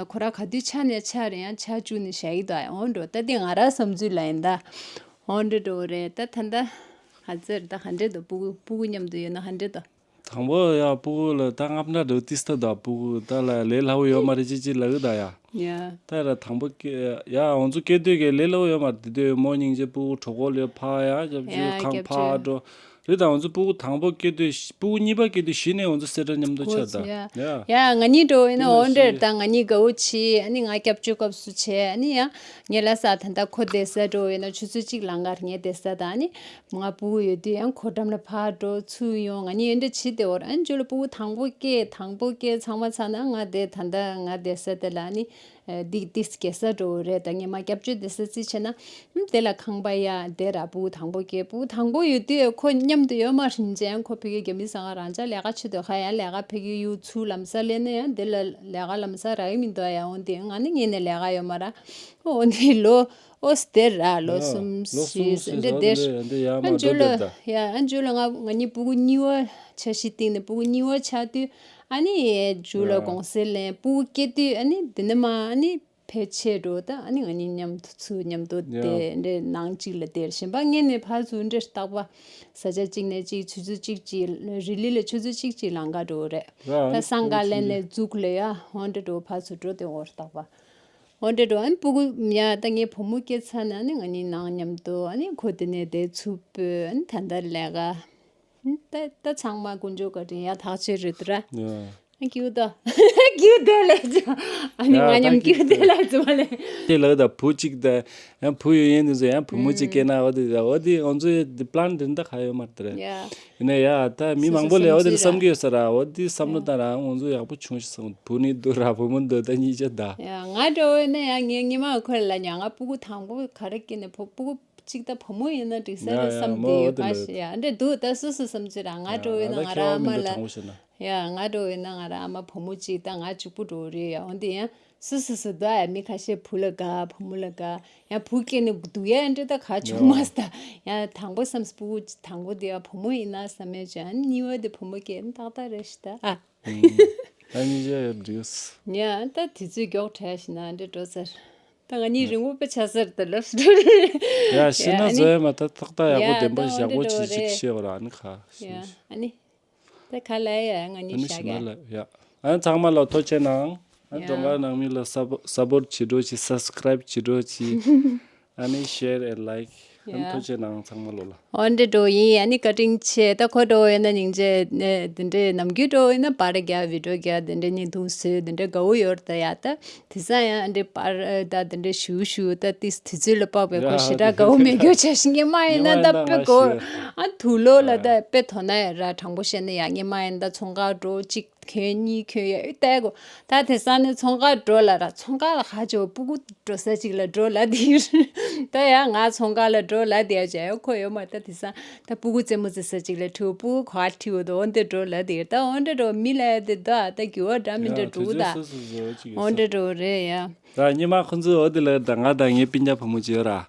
ཁོ་ར་ག་དུས་ཆགས་ནས་ཆགས་རེད་ཡང་ཆགས་བཅུག་ནས་བཞག་གི་འདུག་ཡང་འོ་འགྲོ་ད་དེ་ང་ར་བསམ་ཚུལ་ལ་ཡིན་ད་འོ་འདྲ་འགྲོ་རེད། ད་ད་ད་ཧ་ཙེར་ད་ཧ་འདྲེ་འདུག་སྤུ་གུ་སྤུ་གུ་མཉམ་དུ་ཡོད་ན་ཧ་འདྲེ་འདུག་དང་པོ་ཡ་སྤུ་གུ་ལ་ད་ལྔ་བརྒྱ་འགྲོ་ཏིས་ད་ད་སྤུ་གུ་ད་ལ་ལས་སླ་བོ་ཡོད་མ་རེད་ཅི་ཅི་ལ་གི་ད་ཡ། ཡ། ད་ར་དང་པོ་སྐྱེ་ཡ་ང་ཚོ་སྐྱེ་དུས་ཀྱི་ལས་སླ་བོ་ཡོད་མ་རེད། དེ་དུས་མོ་སྙིང་རྗེ་སྤུ་གུ་གྲོད་ཁོག་ལས་ཕ་ཡ་ཞབས་ཞུ་ཡ་ཁང་སྐྱབས་ཕ་བཅོལ། འགྲོ་རེད། ད་ང་ཚོ་སྤུ་གུ་དང་པོ་སྐྱེ་དུས་སྤུ་གུ་གཉིས་པ་སྐྱེ་དུས་གཞི་ནས་ང་ཚོ་སེ་དྲ་མཉམ་དུ་ཆགས་ད་ཡ། ཡ་ང་གཉིས་འགྲོ་ཡིན་ན་འོ་འདྲེར་ད་ང་གཉིས་དགའ་བོ་ཆེ་ཨ་ནི་ང་སྐྱབས་བཅོལ་སྐབས་སུ་ཆེ་ཨ་ནི་ཡ་ངས་ལ་ས་ད་ད་ཁོ་བསྡད་ས་འགྲོ་ཡིན་ན་ཆུ་ཚོད་གཅིག་ལང་གར་ངས་བསྡད་ས་ད་ཨ་ནི། ང་སྤུ་གུ་ཡོད་དུས་ཡང་ཁོ་འགྲམ་ལ་ཕར་འགྲོ་ཚུར་ཡོང་ང་གཉིས་འདྲ་བྱེད་དེ་འོར་ཨན་ཇོ་ལ་སྤུ་གུ་དང་པོ་སྐྱེས་དང་པོ་སྐྱེས་ཚང་མ་ཚར་ན་ང་དེ་ད་ལྟ་ང་བསྡད་ས་དེ་ལ་ནི་ཨ་འདི་ཏིས་སྐྱེ་ས་འགྲོ་རེད། ད་ངས་མ་སྐྱབས་བཅོལ་བསྡད་ས་རྩིས་བྱས་ན་ཨམ་དེ་ལ་ཁང་པ་ཡ་དེ་ར་སྤུ་གུ་དང་པོ་སྐྱེས་སྤུ་གུ་དང་པོ་ཡོད་དུས་ཁོ་མཉམ་དུ་ཡོད་མ་རིན་ཅན་ཁོ་ཕ་གི་རྒྱ་མི་ས་ང་རང་ཅག་ལས་ཀ་ཆེད་དུ་ཁ་ཡ་ལས་ཀ་ཕ་གི་ཡུལ་ཚུར་ལམ་སང་སླེབས་ན་ཡང་དེ་ལ་ལས་ཀ་ལམ་སང་རག་གི་མི་འདུག་ཡ་འོན་ཏེ་ང་ནི་ངེད་ནས་ལས་ཀ་ཡོད་མ་ར། འོ་འདི་ལོ་ཨོ་སྟེར་ར་ལོ་ཡ། གསུམ་ལོ་གསུམ་བཞི་ཟེར་ཟེར་འདི་ཟོ་སྟེར། འདི་འདི་ཡར་མར་ཨ་འཇུ་འགྲོ་ལོ་སྟེར་ད། ཡ་ཨ་འཇུ་ལོ་ང་ང་གཉིས་སྤུ་གུ་གཉིས་པ་འཆར་གཞི་བཏིང་ནས་སྤུ་གུ་གཉིས་པ་ཆགས་དུས་ཨ་ནི་འཇུ་ལོ་ཡ། དགོང་ཟས་ལེན་སྤུ་གུ་སྐྱེ་དུས་ཨ་ནི་འདི་ནས་མ་ཨ་ནི་ཕལ་ཆེར་འགྲོ་ད་ཨ་ནི་ང་གཉིས་མཉམ་དུ་ཚུར་མཉམ་དུ་ཡ། དེ་འདྲའི་ནང་གཅིག་ལ་སྟེར་གཞན་པ་ངེད་ནས་ཕར་ཚུར་འདྲེ་རྟག་པ་ས་ཆ་གཅིག་ནས་གཅིག་ཆུ་ཚོད་གཅིག་གཅིག་རི་ལི་ལ་ཆུ་ཚོད་གཅིག་གཅིག་ལང་ཀ་འགྲོ་རེད། ཡ་ཨ་ད་ནི་སང་ག་ལེན་ནས་འཛུགས་ལ་ཡ་འོ་འདྲ་འགྲོ་ཕར་ཚུར་འགྲོ་དེ་འོ་རྟག་པ། འོ་འདྲ་འགྲོ་ཨ་ནི་སྤུ་གུ་ཡ་ད་ངའི་བུ་མོ་སྐྱེས་ཚར་ན་ཨ་ནི་ང་གཉིས་ནང་མཉམ་དུ་ཨ་ནི་ཁོ་དེ་ནས་དེ་ཚུར་སྤོས་ཨ་ནི་ད་ལྟ་ལས་ཀ་ཨ་ནི་ད་ད་ཚང་མ་དཀོན་མཆོག་བཀའ་དྲིན་ཡ་ཐག་ཆོད་རེད་དོ་ར། ཡ། ཨ་ནི་སྐྱིད་པོ་དོ་སྐྱིད་པོ་དེ་ལས་ཅོ་ཨ་ནི་ཡ་ང་ད་མཉམ་སྐྱིད་སྐྱིད་པོ་དེ་པོ་ལས་ཅོ་མ་ལས། དེ་ལགས་ད་བུ་གཅིག་ད་ཡང་བུ་ཡོད་ཡིན་དུས་ཡང་བུ་མོ་གཅིག་སྐྱེས་ན་འོ་དེ་འོ་དེ་ང་ཚོའི་དེ་པི་ལན་དེ་འདྲ་ག་ཡོད་མ་རེད་དོ་ར། ཡ། ཡིན་ན་ཡ་ད་མི་མང་པོ་ལས་འོ་དེ་བསམ་གི་ཡོད་ས་ར་འོ་དེ་བསམ་བློ་བཏང་ར་ང་ཚོ་ཡག་པོ་བྱུང་ཤག་བསམ། བུ་ནི་འདུག་ར་བུ་མོ་འདུག་ད་གཉིས་ཆ་ད། ཡ་ང་འདྲ་བོ་ཡིན་ན་ཡ་ངས་ངས་མ་ཁོ་ལ་ཉ་ང་སྤུ་གུ་དང་པོ་ག་རེ་སྐྱེས་ནས་བུ་སྤུ་གུ་གཅིག་ད་བུ་མོ་ཡིན་ན་འགྲིག་ས་ཡ་རེད་ཡ་བསམ་མོ་གི་འོ་ཡོད་དེ་ཁ་ལ་ཤི་ཡ་འདྲ་འདུག་ད་སུ་སུ་བསམ་ཚུལ་ར་ང་ཡ་འདྲ་བོ་ཡིན་ན་ང་ད་ང་ར་ཁྱེད་ཨ་མ་མི་འདུག་ལ་དྲང་པོ་བཤད་ན། ཡ་ང་འདྲ་བོ་ཡིན་ན་ང་ར་ཨ་མ་བུ་མོ་གཅིག་ད་ང་གཅིག་པུ་འདྲ་བོ་རེད་ཡ། འོ་འདི་ཡང་སུ་སུ་སུ་འདུག་ཨ་མི་ཁ་ཤས་བུ་ལ་དགའ་བུ་མོ་ལ་དགའ་ཡང་བུ་སྐྱེས་ནས་སྡུག་ཡ་འདྲ་ད་ག་བྱུང་མ་ཡ་སི་ད་ཡང་དང་པོ་བསམ་སྤུ་གུ་དང་པོ་འདི་ཡ་བུ་མོ་ཡིན་ན་བསམ་ཡ་བྱུང་ཨ་ནི་གཉིས་པ་འདི་བུ་མོ་སྐྱེས་ནི་ཏག་ཏག་རེད་ཤི་ད་ཨ། ཨུམ། ད་གཉིས་ཆ་ཡོད་འགྲིག་ཡ་ད་དེ་ཚོའི་མགྱོགས་བྲལ་ཤི་ན་འདྲ་འགྲོ་ཚར། ད་ང་གཉིས་རིང་པོ་དཔེ་ཆ་སར་དུ་ལབ་སུ་འགྲོ་རེད། ཡ་ཤི་ན་ཨ་ནི་བཟོ་ཡ་མ་ད་ཏག་ཏག་ཡག་པོ་ཡ་བདེན་པ་ད་ཡག་པོ་འོ་འདྲ་ཅིག་འགྲོ་ཅིག་རེད། ཤེས་བ་ར་ཨ་ནི་ཁ་ཡ་ཤི་ཨ་ནི། ད་ཁ་ལ་ཡ་ང་ཨ་གཉིས་ནི་ཤ་ཤི་མ་ག་ལ་ཡ་ཨ་ནི་ཚང་མ་ལ་ཐུགས་རྗེ་གནང་། ཨ་ནི་ཡ་སྒྲོལ་དཀར་ནང་མི་ལ་སབ་སབ་པོར་བྱེད་འགྲོ་ཅིག་སབ་སི་ཀ་རབ་བྱེད་འགྲོ་ཅིག་ཨ་ནི་ཤེར་ཨེ་ལའིཀ་ཨ་ནི་ཡ་ཐུགས་རྗེ་གནང་ཚང་མ་ལོ་ལ། འོ་འདྲ་འགྲོ་ཡིན། ཨ་ནི་བཀའ་དྲིན་ཆེ། ད་ཁོ་འགྲོ་ཡོད་ན་སྙིང་རྗེ་ནས་འདི་འདྲའི་ནམ་རྒྱུན་འགྲོ་ཡོད་ན་པར་རྒྱག་བི་ཌིའོ་རྒྱག་འདི་འདྲའི་བརྙན་ཐུང་བཟོས་འདི་འདྲའི་དགའ་བོ་ཡོད་རེད་ད་ཡ། ད་དེ་སང་ཡང་འདྲའི་པར་ད་འདི་འདྲའི་ཞུ་ཞུ་ད་ཏིས་དུས་ཚོད་ལ་དཔག་པའི་ཁོ་ཞེ་དྲག་དགའ་བོ་མེད་རྒྱུ་བྱ་ཞིང་ངས་མ་ཡིན་ན་ད་དཔེ་གོ་ཨ་དུག་ལོ་ལ་ད་དཔེ་དོ་ན་ཡ་ར་དྲང་པོ་བཤད་ན་ཡ་ངས་མ་ཡིན་ད་ཚོང་ཁང་འགྲོ་གཅིག་གྱོན་གཉིས་གྱོན་ཡ་ཨི་ལྟ་གོ་ད་དེ་སང་ནི་ཚོང་ཁང་འགྲོ་ལ་ར་ཚོང་ཁང་ལ་ཧ་ཅོ་སྤུ་གུ་འགྲོ་ས་ཅིག་ལ་འགྲོ་ལ་དེ་ད་ཡ་ང་ཚོང་ཁང་ལ་འགྲོ་ལ་དེ་ཡ་ཅ་ཡ་ཁོ་ཡོད་མ་ད་དེ་སང་ད་སྤུ་གུ་རྩེད་མོ་རྩེ་ས་ཅིག་ལ་ཁྲིའོ་སྤུ་གུ་ག་ཁྲིའོ་དོ་འོན་ཏེ་འགྲོ་ལ་དེ་ད་འོན་ཏེ་འགྲོ་མི་ལ་དེ་ད་ད་རྒྱུ་བ་འདྲ་མི་འདྲ་འགྲོ་ད་འོན་ཏེ་འགྲོ་རེད་ཡ། ད་ཉི་མ་ཁོ་ཚོས་འོ་དེ་ལ་ད་ང་དང་ངའི་སྤུན་ཀྱག་བུ་མོ་ཅིག་ཡོད་ར།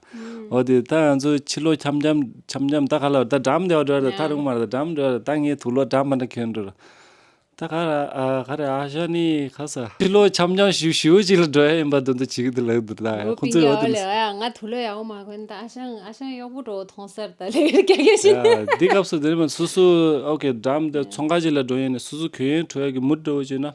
འོ་དེ་ད་ང་ཚོ་ཕྱི་ལོགས་འཆམ་འཆམ་འཆམ་འཆམ་ད་ག་ལ་ད་འགྲམ་དེ་བ་འགྲོ་ད་ད་རུང་མ་རེད། ད་འགྲམ་འགྲོ་ད་ངས་དུག་ལོག་འགྲམ་མ་འདྲ་གྱོན་འགྲོ། ད་ག་ར་ཨ་ག་རེ་ཨ་ཤ་ནི་ག་ས་ཕྱི་ལོགས་འཆམ་འཆམ་ཞིབ་ཞིབ་ཅིག་ལ་འགྲོ་ཡ་ཡིན་པ་དོན་དུ་བྱེད་ཀྱི་འདུག་ལབ་འདུག་ད་ཁོ་ཚོས་འོ་དེ་ལ་ཡ་ང་དུག་ལོག་ཡག་པོ་མ་གོན་ད་ཨ་ཤ་ཨ་ཤ་གཡོག་པོ་འགྲོ་མཐོང་སར་ད་ལས་རྒྱ་སྐད་བཤད། ཡ་འདི་སྐབས་སུ་དེ་རིང་མ་སོ་སོ་ཨོ་ཀེ་འགྲམ་དེ་ཚོང་ཁང་ཅིག་ལ་འགྲོ་ཡིན་ནས་སོ་སོ་གྱོན་ཡིན་འགྲོ་ཡ་གི་མུ་འགྲོ་བྱས་ན།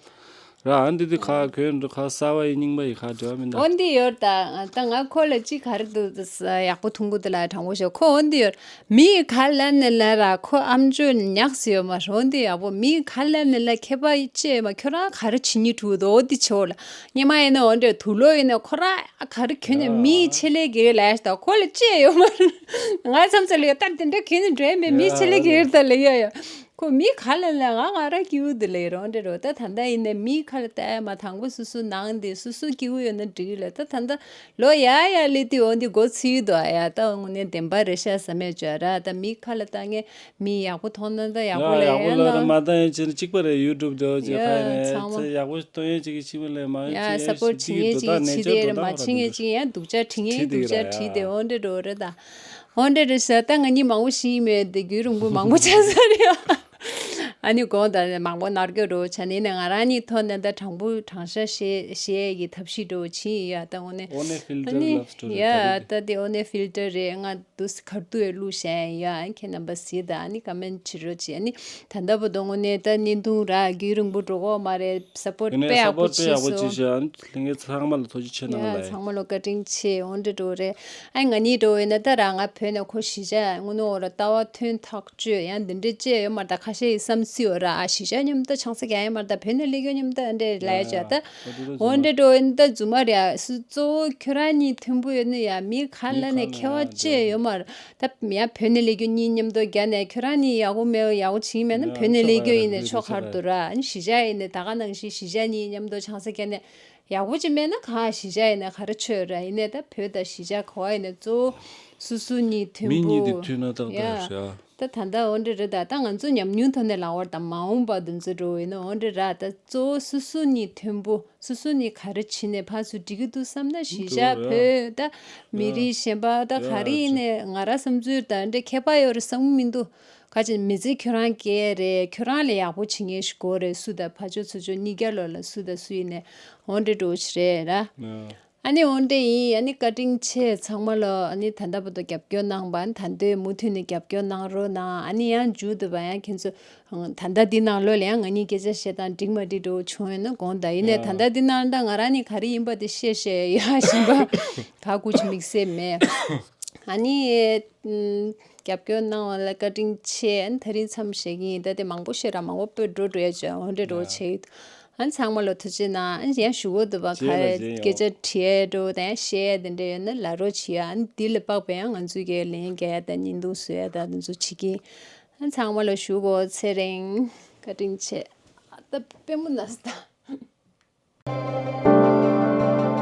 ར་ཨ་འདི་འདི་ཁ་གོན་འགྲོ་ཁ་གསར་བ་ཡི་རྙིང་པ་ཡི་ཁ་འབྲེལ་བ་མི་འདུག་འོ་འདི་ཡོད་ད། ད་ང་ཁོ་ལ་ཅི་ག་རེ་འདུག་ཡག་པོ་ཐུང་གུ་དེ་ལ་དྲང་པོ་ཤོད་ཁོ་འོ་འདི་ཡོད། མི་ཁ་ལ་ནི་ལ་ར་ཁོ་ཨམ་ཅོག་ཉག་སི་ཡོད་མ་རེད། འོ་འདི་ཡག་པོ་མི་ཁ་ལ་ནི་ལ་ཁྱད་པར་ཅི་ཡོད་མ་ཁྱོད་རང་ག་རེ་བྱེད་སྙིང་འདུག་འོ་འདི་ཆེ་བོ་ལ་ཉི་མ་ཡིན་ན་འོ་འདྲ་དུག་ལོག་ཡིན་ན་ཁོ་རང་ག་རེ་གྱོན་ནས་མི་ཆེ་ལེ་གེ་ལ་ཡ་ད་ཁོ་ལ་ཅི་ཡོད་མ་རེད། ང་མཚམས་ཚོད་ལ་ཡོད་ད་དེ་འདྲ་གྱོན་ནས་འགྲོ་ཡ་མེད་མི་ཆེ་ལེ་གེ་ད་ལ་ཡ་ཡ། ཁོ་མི་ག་ལ་ལ་ང་ང་ར་སྐྱིད་པོ་འདི་ལས་རོ་འདྲེ་རོ་ད་ད་ལྟ་ཡིན་ནས་མི་ག་ལ་ལྟ་ཡ་མ་དང་པོ་སུ་སུ་ནང་འདི་སུ་སུ་སྐྱིད་པོ་ཡོད་ན་འགྲིག་ལ་ད་ད་ལྟ་ལོ་ཡ་ཡ་ལི་ཏི་འོ་འདི་འགོ་ཚུགས་འདུག་ཨ་ཡ་ད་དངོས་གནས་བདེན་པ་རེད་ཤག་བསམ་ཡ་བྱོས་ར་ད་མི་ག་ལ་ལྟ་ངས་མི་ཡག་པོ་མཐོང་ན་ད་ཡག་པོ་ཡ་ལས་ཡག་པོ་ཡ་ལ་ན་མ་ལྟ་ཡ་ཅི་ན་གཅིག་པ་རེད། ཡུ་ཊུབ་འདྲ་བོ་ཅིག་ཡ་ཁ་ཡ་ནས་ཚང་མ་ཚེ་ཡག་པོ་སྟོན་ཡ་ཅིག་གི་གཅིག་པ་ལས་མ་ཡ་ཡོད་ཅི་ཡ་སབ་པོར་ཤི་བྲིས་ངེས་ཅིག་ཅི་དེ་རེད་མ་བྲིས་ངེས་ཅིག་ཡ་སྡུག་ཅག་བྲིས་ངེས་སྡུག་ཅག་བྲིས་དེ་འོ་འདྲེ་འགྲོ་རེད་ད། འོ་འདྲེ་རེད་ཤག་ད་ང་གཉིས་མང་པོ་ཤི་ཡིན་མེད་དེ་རྒྱུན་རིང་པོ་མང་པོ་ཆགས་ས་རེད། ཨ་ནི་དགོངས་དག་མང་པོ་ནར་སྐྱོ་འགྲོ་བྱ་ནི་ནས་ང་རང་གཉིས་ཐོག་ནས་ད་དྲང་པོ་དྲང་བཞག་བཤད་བཤད་ཡས་ཀྱི་ཐབས་ཤེས་འགྲོ་བྱིན་ཡོད་ད་དངོས་གནས། འོ་ནས་ཕིལ་ཨ་ཊར་ནི་ལབ་སི་ཊོ་རི་ཡ་ད་དེ་ད་དེ་འོ་ནས་ཕིལ་ཊར་རེད། ང་དུས་ཁར་ཏུ་ཡ་བླུགས་བཞག་ཡ་ཨ་ཁྱེད་རྣམ་པ་གཟིགས་ད་ཨ་ནི་ཀ་མེན་ཊི་བྱེད་རོགས་བྱེད། ཨ་ནི་ད་ལྟ་བར་དུ་དངོས་གནས་ད་བརྙན་ཐུང་ར་རྒྱུན་རིང་པོ་འགྲོ་གོ་མ་རེད། སབ་པོར་ཡིན་ནའི་དཔེ་ཡག་པོ་སབ་པོར་དཔེ་ཡག་པོ་བྱས་ཤག་ཨ་ནི་ལྷན་རྒྱས་ཚང་མ་ལ་ཐུགས་རྗེ་ཆེ་གནང་ལ། ཡ་ཚང་མ་ལོ་བཀའ་དྲིན་ཆེ། འོ་འདྲེ་འགྲོ་རེད། ཨ་ང་གཉིས་འགྲོ་ཡིན་ན་ད་ར་ང་བོད་ནས་ཁོ་གཞིས་ཆགས་དངོས་གནས་འོ་ར་ལྟ་བ་ཐོན་ཐག་གཅོད་ཡང་འདི་འདྲས་བཅས་ཡོད་མ་རེད་ད། ཁ་ཤས་ཡིས་བསམ་སྲིད་འོ་ར་ཨ་གཞིས་ཆགས་མཉམ་དུ་ཆང་ས་རྒྱག་ཡོད་མ་རེད་ད། བོད་ནས་སླེབས་ཡོད་མཉམ་དུ་ཨ་འདྲས་ལ་ཡ་བྱ་ད། འོ་འདྲེ་འགྲོ་ཡིན་ད་རྫུན་མ་རེད་ཨ། སུ་གཙོ་བོ་ཁྱོད་རང་གཉིས་མཐུན་པོ་ཡོད་ན་ཡ་མི་ག་ལ་ནས་ཁྱད་པར་བཅས་ཡོད་མ་རེད་ད། ཡང་བོད་ནས་སླེབས་རྒྱུ་གཉིས་མཉམ་དུ་རྒྱ་ནས་ཁྱོད་རང་གཉིས་ཡག་པོ་མེད་ཡག་པོ་བྱིན་མེད་ན་བོད་ནས་སླེབས་རྒྱུ་ཡིན་ནས་ཆོག་གར་འདུག་ར། ཨ་གཞིས་ཆགས་ཡིན་ནས་ད་ག་ནང་བཞིན་གཞིས་ཆགས་གཉིས་མཉམ་དུ་ཆང་ས་རྒྱག་ནས། ཡག་པོ་ཅིག་མེད་ན་གང་གཞིས་ཆགས་ཡིན་ན་ག་རེ་ཆོད་ར། ཡིན་ནའི་ད་བོད་དང་གཞིས་ཆགས་ག་བ་ཡིན་ན་གཙོ་བོ་སུ་སུ་གཉིས་མཐུན་མི་གཉིས་དེ་པོ་མཐུན་ན་ཏག་ཏག་ཡ། རེད་ཤག་ད་ད་ལྟ་འོ་འདྲ་རེད་ད། ད་ང་ཚོ་ཉམས་མྱོང་ཐོག་ནས་ལབ་པར་ད་མ་འོངས་པ་དེ་ཚོ་འགྲོ་ཡིན་ན་འོ་འདྲ་ར། ད་གཙོ་བོ་སུ་སུ་གཉིས་མཐུན་པོ་སུ་སུ་གཉིས་ག་རེ་བྱིན་ནས་ཕར་ཚུར་འགྲིག་གི་འདུག་བསམ་ན་གཞིས་ཆགས་འགྲོ་ར། བོད་ད་མི་ཡ། རིགས་གཞན་པ་ད་ག་རེ་ཡ་ཡིན་ནའི་ང་ར་བསམ་ཚུལ་ད་འདྲ་ཁྱད་པར་ཡོད་རེད་བསམ་གི་མི་འདུག་ག་ཅིག་མི་ཚེ་ཁྱོད་རང་སྐྱེལ་རེད། ཁྱོད་རང་ལས་ཡག་པོ་བྱེད་མཁན་ཞིག་དགོས་རེད། སུ་དང་ཕར་ཕྱོགས་ཚུར་ཕྱོགས་གཉིས་ཀ་ལོག་ལ་སུ་དང་སུ་ཡིན་ནའི་འོ་འདྲ་འགྲོ་ཞིག་རེད་ར། ཨ་ནི་འོ་འདྲ་ཡིན། ཨ་ནི་བཀའ་དྲིན་ཆེ་ཚང་མ་ལོ། ཨ་ནི་ད་ལྟ་བར་དུ་རྒྱབ་སྐྱོར་གནང་བ་ཨ་ནི་ད་འདོད་མུ་མཐུད་ནས་རྒྱབ་སྐྱོར་གནང་རོགས་གནང་། ཨ་ནི་ཡང་མཇུག་ཏུ་བ་ཡང་ཁྱེད་ཚོ་ད་ལྟ་འདི་ནང་ལོགས་ལ་ཡང་ང་གཉིས་སྐད་ཆ་བཤད་སྟངས་འགྲིག་མ་འགྲིག་འགྲོ་བྱུང་ཡོད་ན་དགོངས་དག་ཡིན་ནའི་ད་ལྟ་འདི་ནང་ད་ང་རང་ནི་ག་རེ་ཡིན་པ་དེ་བཤད་བཤད་ཡ་བཞིན་པ་ག་སྐུ་ཆུ་དམིགས་བསལ་མེད། ཨ་ནི། ཨམ། རྒྱབ་སྐྱོར་གནང་བ་ལ་བཀའ་དྲིན་ཆེ། ཨ་ནི་དེ་རིང་མཚམས་བཞག་གི་ཡིན། ད་དེ་མང་པོ་བཤད་ར་མང་པོ་སྤོས་འགྲོ་འགྲོ་ཡ་བྱས་འོ་འདྲ་འགྲོ་བྱས་ཡོད། ཨ་ནི་ཚང་མ་ལ་ཐུགས་རྗེ་གནང་། ཨ་ནི་ཡང་ཞུ་གོ་འདུག་པ་ག་རེ་སྐད་ཆ་དྲི་ཡ་འགྲོ་དང་བཤད་ཡ་དེ་འདྲ་ཡོད་ན་ལབ་རོགས་བྱེད་ཡ། ཨ་ནི་དེ་ལ་དཔག་པའི་ཡང་ང་ཚོས་ཀྱི་ལན་རྒྱག་ཡ་དང་བརྙན་ཐུང་བཟོ་ཡ་དང་དེ་ཚོ་བྱེད་ཀྱི་ཡིན། ཨ་ནི་ཚང་མ་ལ་ཞུ་གོ་ཚེ་རིང་། བཀའ་དྲིན་ཆེ། ཨ་ད་པད་མོ་ན་ས་ད།